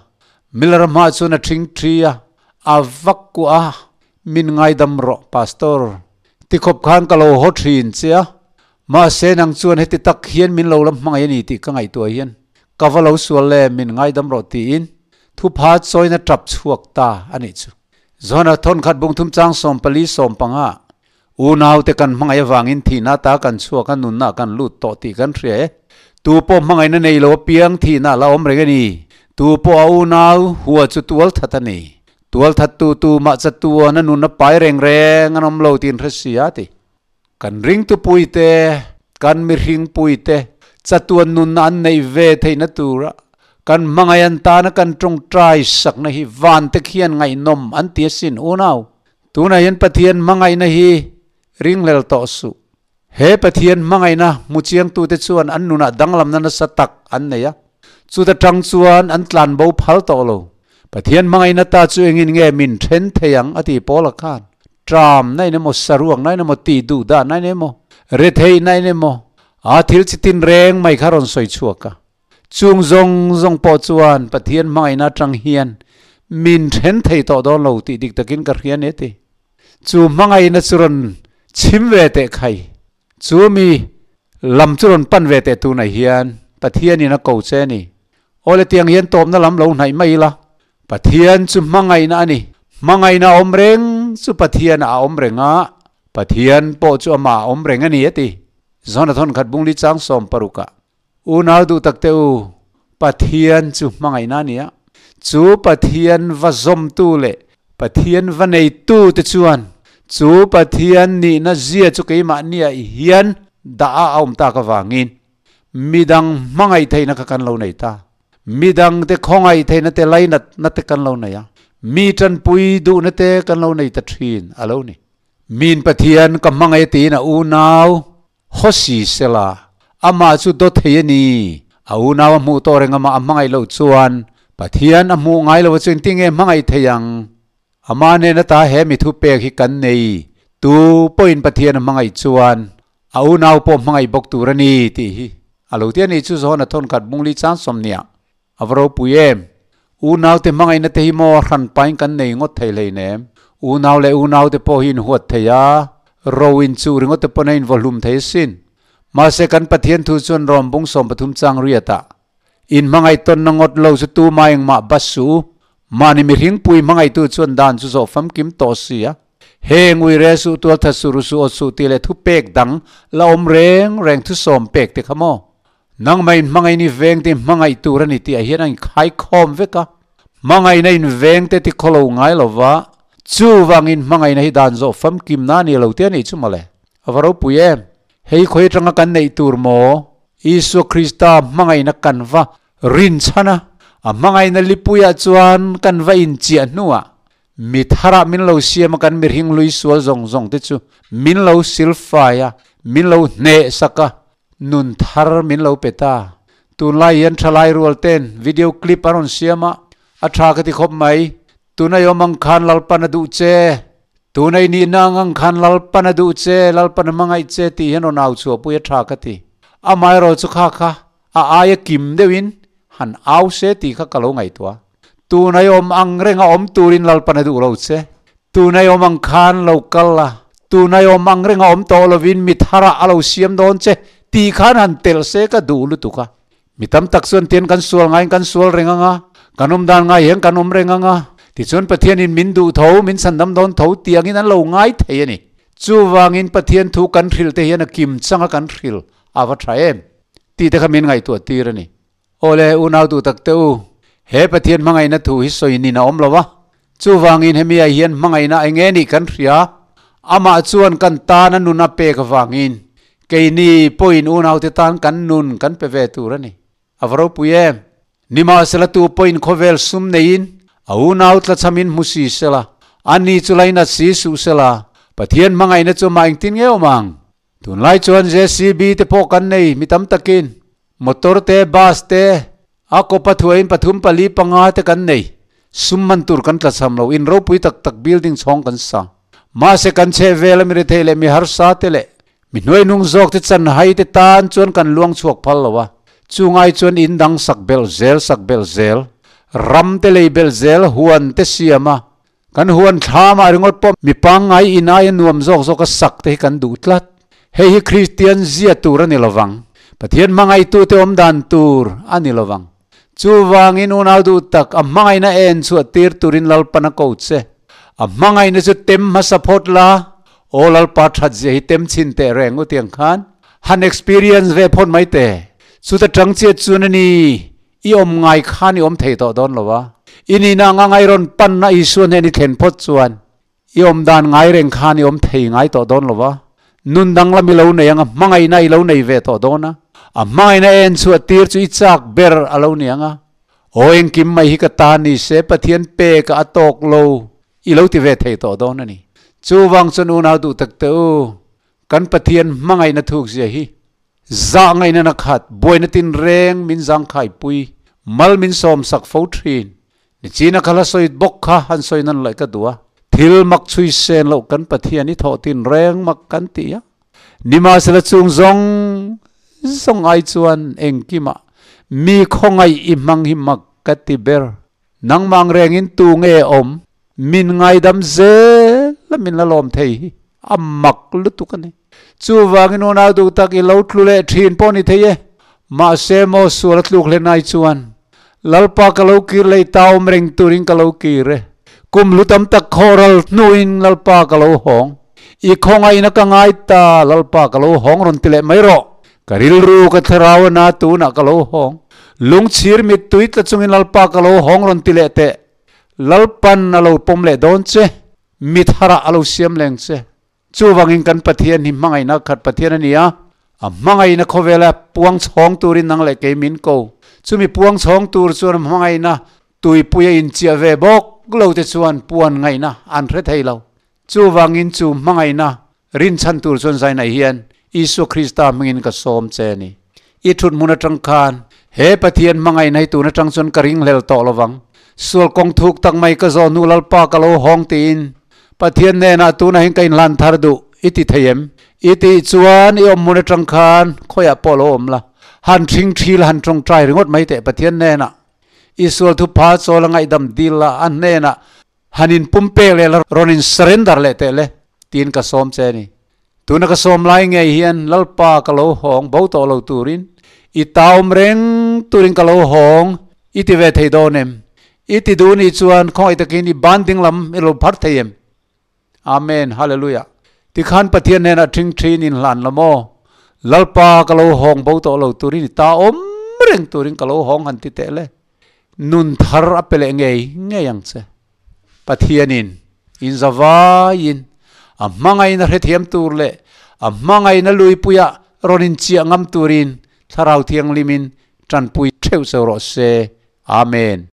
Miller-a hmah chuan a ṭhing ṭhi a, a va kuah a, Min ngaidam rawh Pastor, tikhawp khan ka lo haw ṭhin che a, Mahse nang chuan heti tak hian min lo la hmangaih a ni tih ka ngaihtuah hian ka va lo sual le, min ngaidam rawh tiin thupha chawina tap chhuak ta a nih chu. Johana thawnkhat bungthum chang 14 15 Unaute kan hmangaih avangin thihna ta kan chhuak a, nunna kan lut tawh tih kan hria e. Tu pawh hmangaihna nei lo apiang thihna la awm reng a ni. Tu pawh a unau hua chu tual that a ni. Tual thattu tu mah chatuan a nunna pai reng reng an awm lo tiin hre si a ti. Kan ringtupuite, kan mihringpuite chatuan nunna an neih ve theihna tura kan hmangaih an tana kan tawngtai sakna hi vante khian ngaihnawm an ti asin unau. Tunah hian Pathian hmangaihna hi ringhlel tawh suh. He Pathian hmangaihna hmu chiangtute chuan an nunah danglamna nasa tak an nei a, chuta tang chuan an tlanbo phal tawh lo. Pathian hmangaihna ta chu engin nge min then thei ang a ti Paula khan. Tram na in emaw, saruak na in emaw, tih duh dah na in emaw, rethei na in emaw, a thil chi tin reng mai kha rawn sawi chhuak a. Chung zawng zawng pawh chuan Pathian hmangaihna atang hian min then thei tawh dawn lo tih dik takin ka hria nia ti. Chu hmangaihna chu rawn chhim ve teh khai. Chu mi lam chu rawn pan ve teh tunah hian Pathianin a ko che a ni. Awle tiang hian tawpna lam lo hnaih mai ila. Pathian chu hmangaihna a ni. Hmangaihna a awm reng chu Pathian a awm reng a, Pathian pawh chu amah a awm reng a ni a ti. John-a thawnkhat bungli chang 16 ah. Unau duh tak te u, Pathian chu hmangaihna a ni a. Chu Pathian va zawmtu leh Pathian va neitu te chuan chu Pathian nihna zia chu keimahniah hian dah a awm tak avangin midang hmangaih theihna kha kan lo nei ta. Midang te khawngaih theihna te lainatna te kan lo nei a, mi tanpui duhna te kan lo nei ta thin a lo ni. Min Pathian ka hmangaih tiin a unau Hawsi sela, amah chu daw thei a ni. A unau a hmuh tawh reng amah a hmangaih loh chuan Pathian a hmuh ngai lo chu engtin nge hmangaih thei ang? Amah nen ata he mi thupek hi kan nei, tu pawhin Pathian a hmangaih chuan a unau pawh hmangaih bawk tur a ni tih hi a lo ti a ni. Chu zawn a thawnkhat bungli chang sawmnia a va ropui em? Unaute hmangaihna te hi maw hran pain kan nei ngawt thei hleinem? Unau leh unaute pawh hi inhuat thei a, ro inchuh ringawt te pawn a invaw hlum thei asin. Mahse kan Pathian thu chuan Rom bung 13 chang riatah, Inhmangaih tawnna ngawt lo chu tuma engmah bas suh u, mahni mihring pui hmangaihtu chuan dan chu zawh famkim tawh si a. Heng uire suh, tualthat suh, ru suh, awt suh tih leh thupek dang la awm reng reng thusawm pek te kha maw? Nangmah in hmangaihna i veng te hmangaih tur a ni tih ah hian a inkhaikhawm vek a. Hmangaihna in veng te ti khawlo ngai lo va, chuvangin hmangaihna hi dan zawh famkimna a ni lo te a nih chu mawle. A va ropui em! Hei khawi atanga kan neih tur maw? Isua Krista hmangaihna kan va rinchhan a, a hmangaihna lipuiah chuan kan va inchiah hnuah Mi tharah min lo siam a, kan mihring hlui sual zawng zawng te chu min lo silfai a, min lo hneh sak a, nun thar min lo pe ta. Tunlai hian thalai rual ten video clip an rawn siam a, a tha ka ti khawp mai. Tunai awm ang khan Lalpan a duh che, tunai nihna ang ang khan Lalpan a duh che, Lalpan a hmangaih che tih hian rawn au chhuahpui a tha ka ti. Amaherawh chu kha kha a aia kim deuhin han au se tih kha ka lo ngaihtuah. Tunai awm ang renga awm turin Lalpan a duh lo che. Tunai awm ang khan lo kal la, tunai awm ang renga awm tawh lovin mi tharah a lo siam dawn che tih khan han telh se ka duh lutuk a. Mi tam tak chuan tian kan sual ngaiin kan sual reng ang a, kan awm dan ngai hian kan awm reng ang a, tichuan Pathianin min duh tho, min chhandam dawn tho tih angin an lo ngai thei a ni. Chuvangin Pathian thu kan hrilh te hian a kim changa kan hrilh a va tha em tih te kha min ngaihtuah tir a ni. Awle, unau duh tak te u, he Pathian hmangaihna thu hi sawi nin a awm lo a, chuvangin hemi ah hian hmangaihna eng nge nih kan hria, amah chuan kan tan a nun a pek avangin keini pawhin unaute tan kan nun kan pe ve tur a ni. A va ropui em? Nimahsela tu pawhin khawvel sum neiin a unau tlachhamin hmu si sela, ani chu lainat si suh sela, Pathian hmangaihna chu amah engtin nge awm ang? Tunlai chuan JCB te pawh kan nei mi tam takin motor te, bus te, a kaw pathuain pathum pali panga te kan nei. Sum man tur kan tlachham lo, in ropui tak tak building chhawng kan sa. Mahse kan chheh vel a mi rethei leh mi harsa te leh mi hnuaihnung zawk te chanhai te tan chuan kan luang chhuak phal lo a. Chungai chuan in dang sak belh zel sak belh zel, ram te lei belh zel, huan te siam a, Kan huan thlamah ringawt pawh mi pangngai in aia nuam zawk zawka sak te hi kan duh tlat. Hei hi Kristian zia tur a ni lovang. Pathian hmangaihtute awm dan tur a ni lovang. Chuvangin unau duh tak, a hmangaihna en chhuah tir turin Lalpan a ko che. A hmangaihna chu tem hmasa phawt la, Aw Lalpa that zia hi tem chhin teh reng u tiang khan han experience ve phawt mai teh. Chuta tang chiat chuan a ni. I awm ngai khan i awm thei tawh dawn lo a. I nihna anga ngai rawn panna Isua hnen i thlen phawt chuan i awm dan ngai reng khan i awm thei ngai tawh dawn lo a. Nun danglam i lo nei ang a, hmangaihna i lo nei ve tawh dawn a. A hmangaihna en chhuah tir chu i chak ber a lo ni ang a. Aw engkim mai hi ka ta ni se, Pathian pek a tawk lo i lo ti ve thei tawh dawn a ni. Chuvang chuan unau duh tak teh u, kan Pathian hmangaihna thukzia hi Zah ngaihna na khat, buaina tin reng min zangkhai pui, mal min sawm sak fo thin. Nichina kha hla sawi bawk kha han sawi nan laih ka duh a. Thil mak chhui sen loh kan Pathian i thawh tin reng mak kan ti a. Nimahsela chung zawng zawng ai chuan engkimah mi khawngaih i hmang hi mak ka ti ber. Nangmah ang rengin tu nge awm? Min ngaidam zel a min la lawm thei hi a mak lutuk a ni. Chuvangin unau duh tak i lo tlu leh thin pawh ni thei e. Mahse maw sual a tluk hlen ai chuan Lalpa ka lo kir lei ta awm reng turin ka lo kir e. Kum hlu tam tak khawhral hnuin Lalpa ka lo hawng. I khawngaihna ka ngai ta Lalpa ka lo hawng rawn ti leh mai rawh. Ka rilru ka thlarau a na tunah ka lo hawng. Lungchhir mittui tla chungin Lalpa ka lo hawng rawn ti leh teh. Lalpan a lo pawm leh dawn che. Mitharah a lo siam leng che. Chuvangin kan Pathian hi hmangaihna khat Pathian a ni a, a hmangaihna khawvela puang chhawng turin nang leh kei min ko. Chumi puang chhawng tur chuan hmangaihna tuipui a inchiah ve bawk lo te chuan puan ngaihna an hre thei lo. Chuvangin chu hmangaihna rinchhan tur chuan zainah hian Isua Krista hmingin ka sawm che a ni. I thut hmun atang khan he Pathian hmangaihna hi tun atang chuan ka ringhlel tawh lovang. Sual kawng thuk tak mai ka zawh hnu Lalpa ka lo hawng tiin Pathian hnenah tunah hian ka inhlan thar duh i ti thei em? I tih chuan i awm hmun atang khan khawiah pawh lo awm la, han thing thi la, han tawngtai ringawt mai teh Pathian hnenah. I sual thupha chawl a ngaihdam dil la, a hnenah han inpumpek leh la, rawn in surrender leh teh le tiin ka sawm che a ni. Tuna ka sawm lai ngei hian Lalpa ka lo hawng bo tawh lo turin i taum reng turin ka lo hawng i ti ve thei dawn em? I ti duh nih chuan khawngaih takin i ban ding lam i lo phar thei em? Amen Hallelujah Tikhan Pathian hnenah ṭhing ṭhin in hlan la maw? Lalpa ka lo hawng bo tawh lo turin i taum reng turin ka lo hawng han ti teh le. Nun thar a pe leh ngei ngei ang che. Pathianin inzavaiin a hmangaihna hrethiam tur leh a hmangaihna luipuia rawn inchiah ngam turin Thlarau Thianghlimin tanpui theuh cheu rawh se. Amen.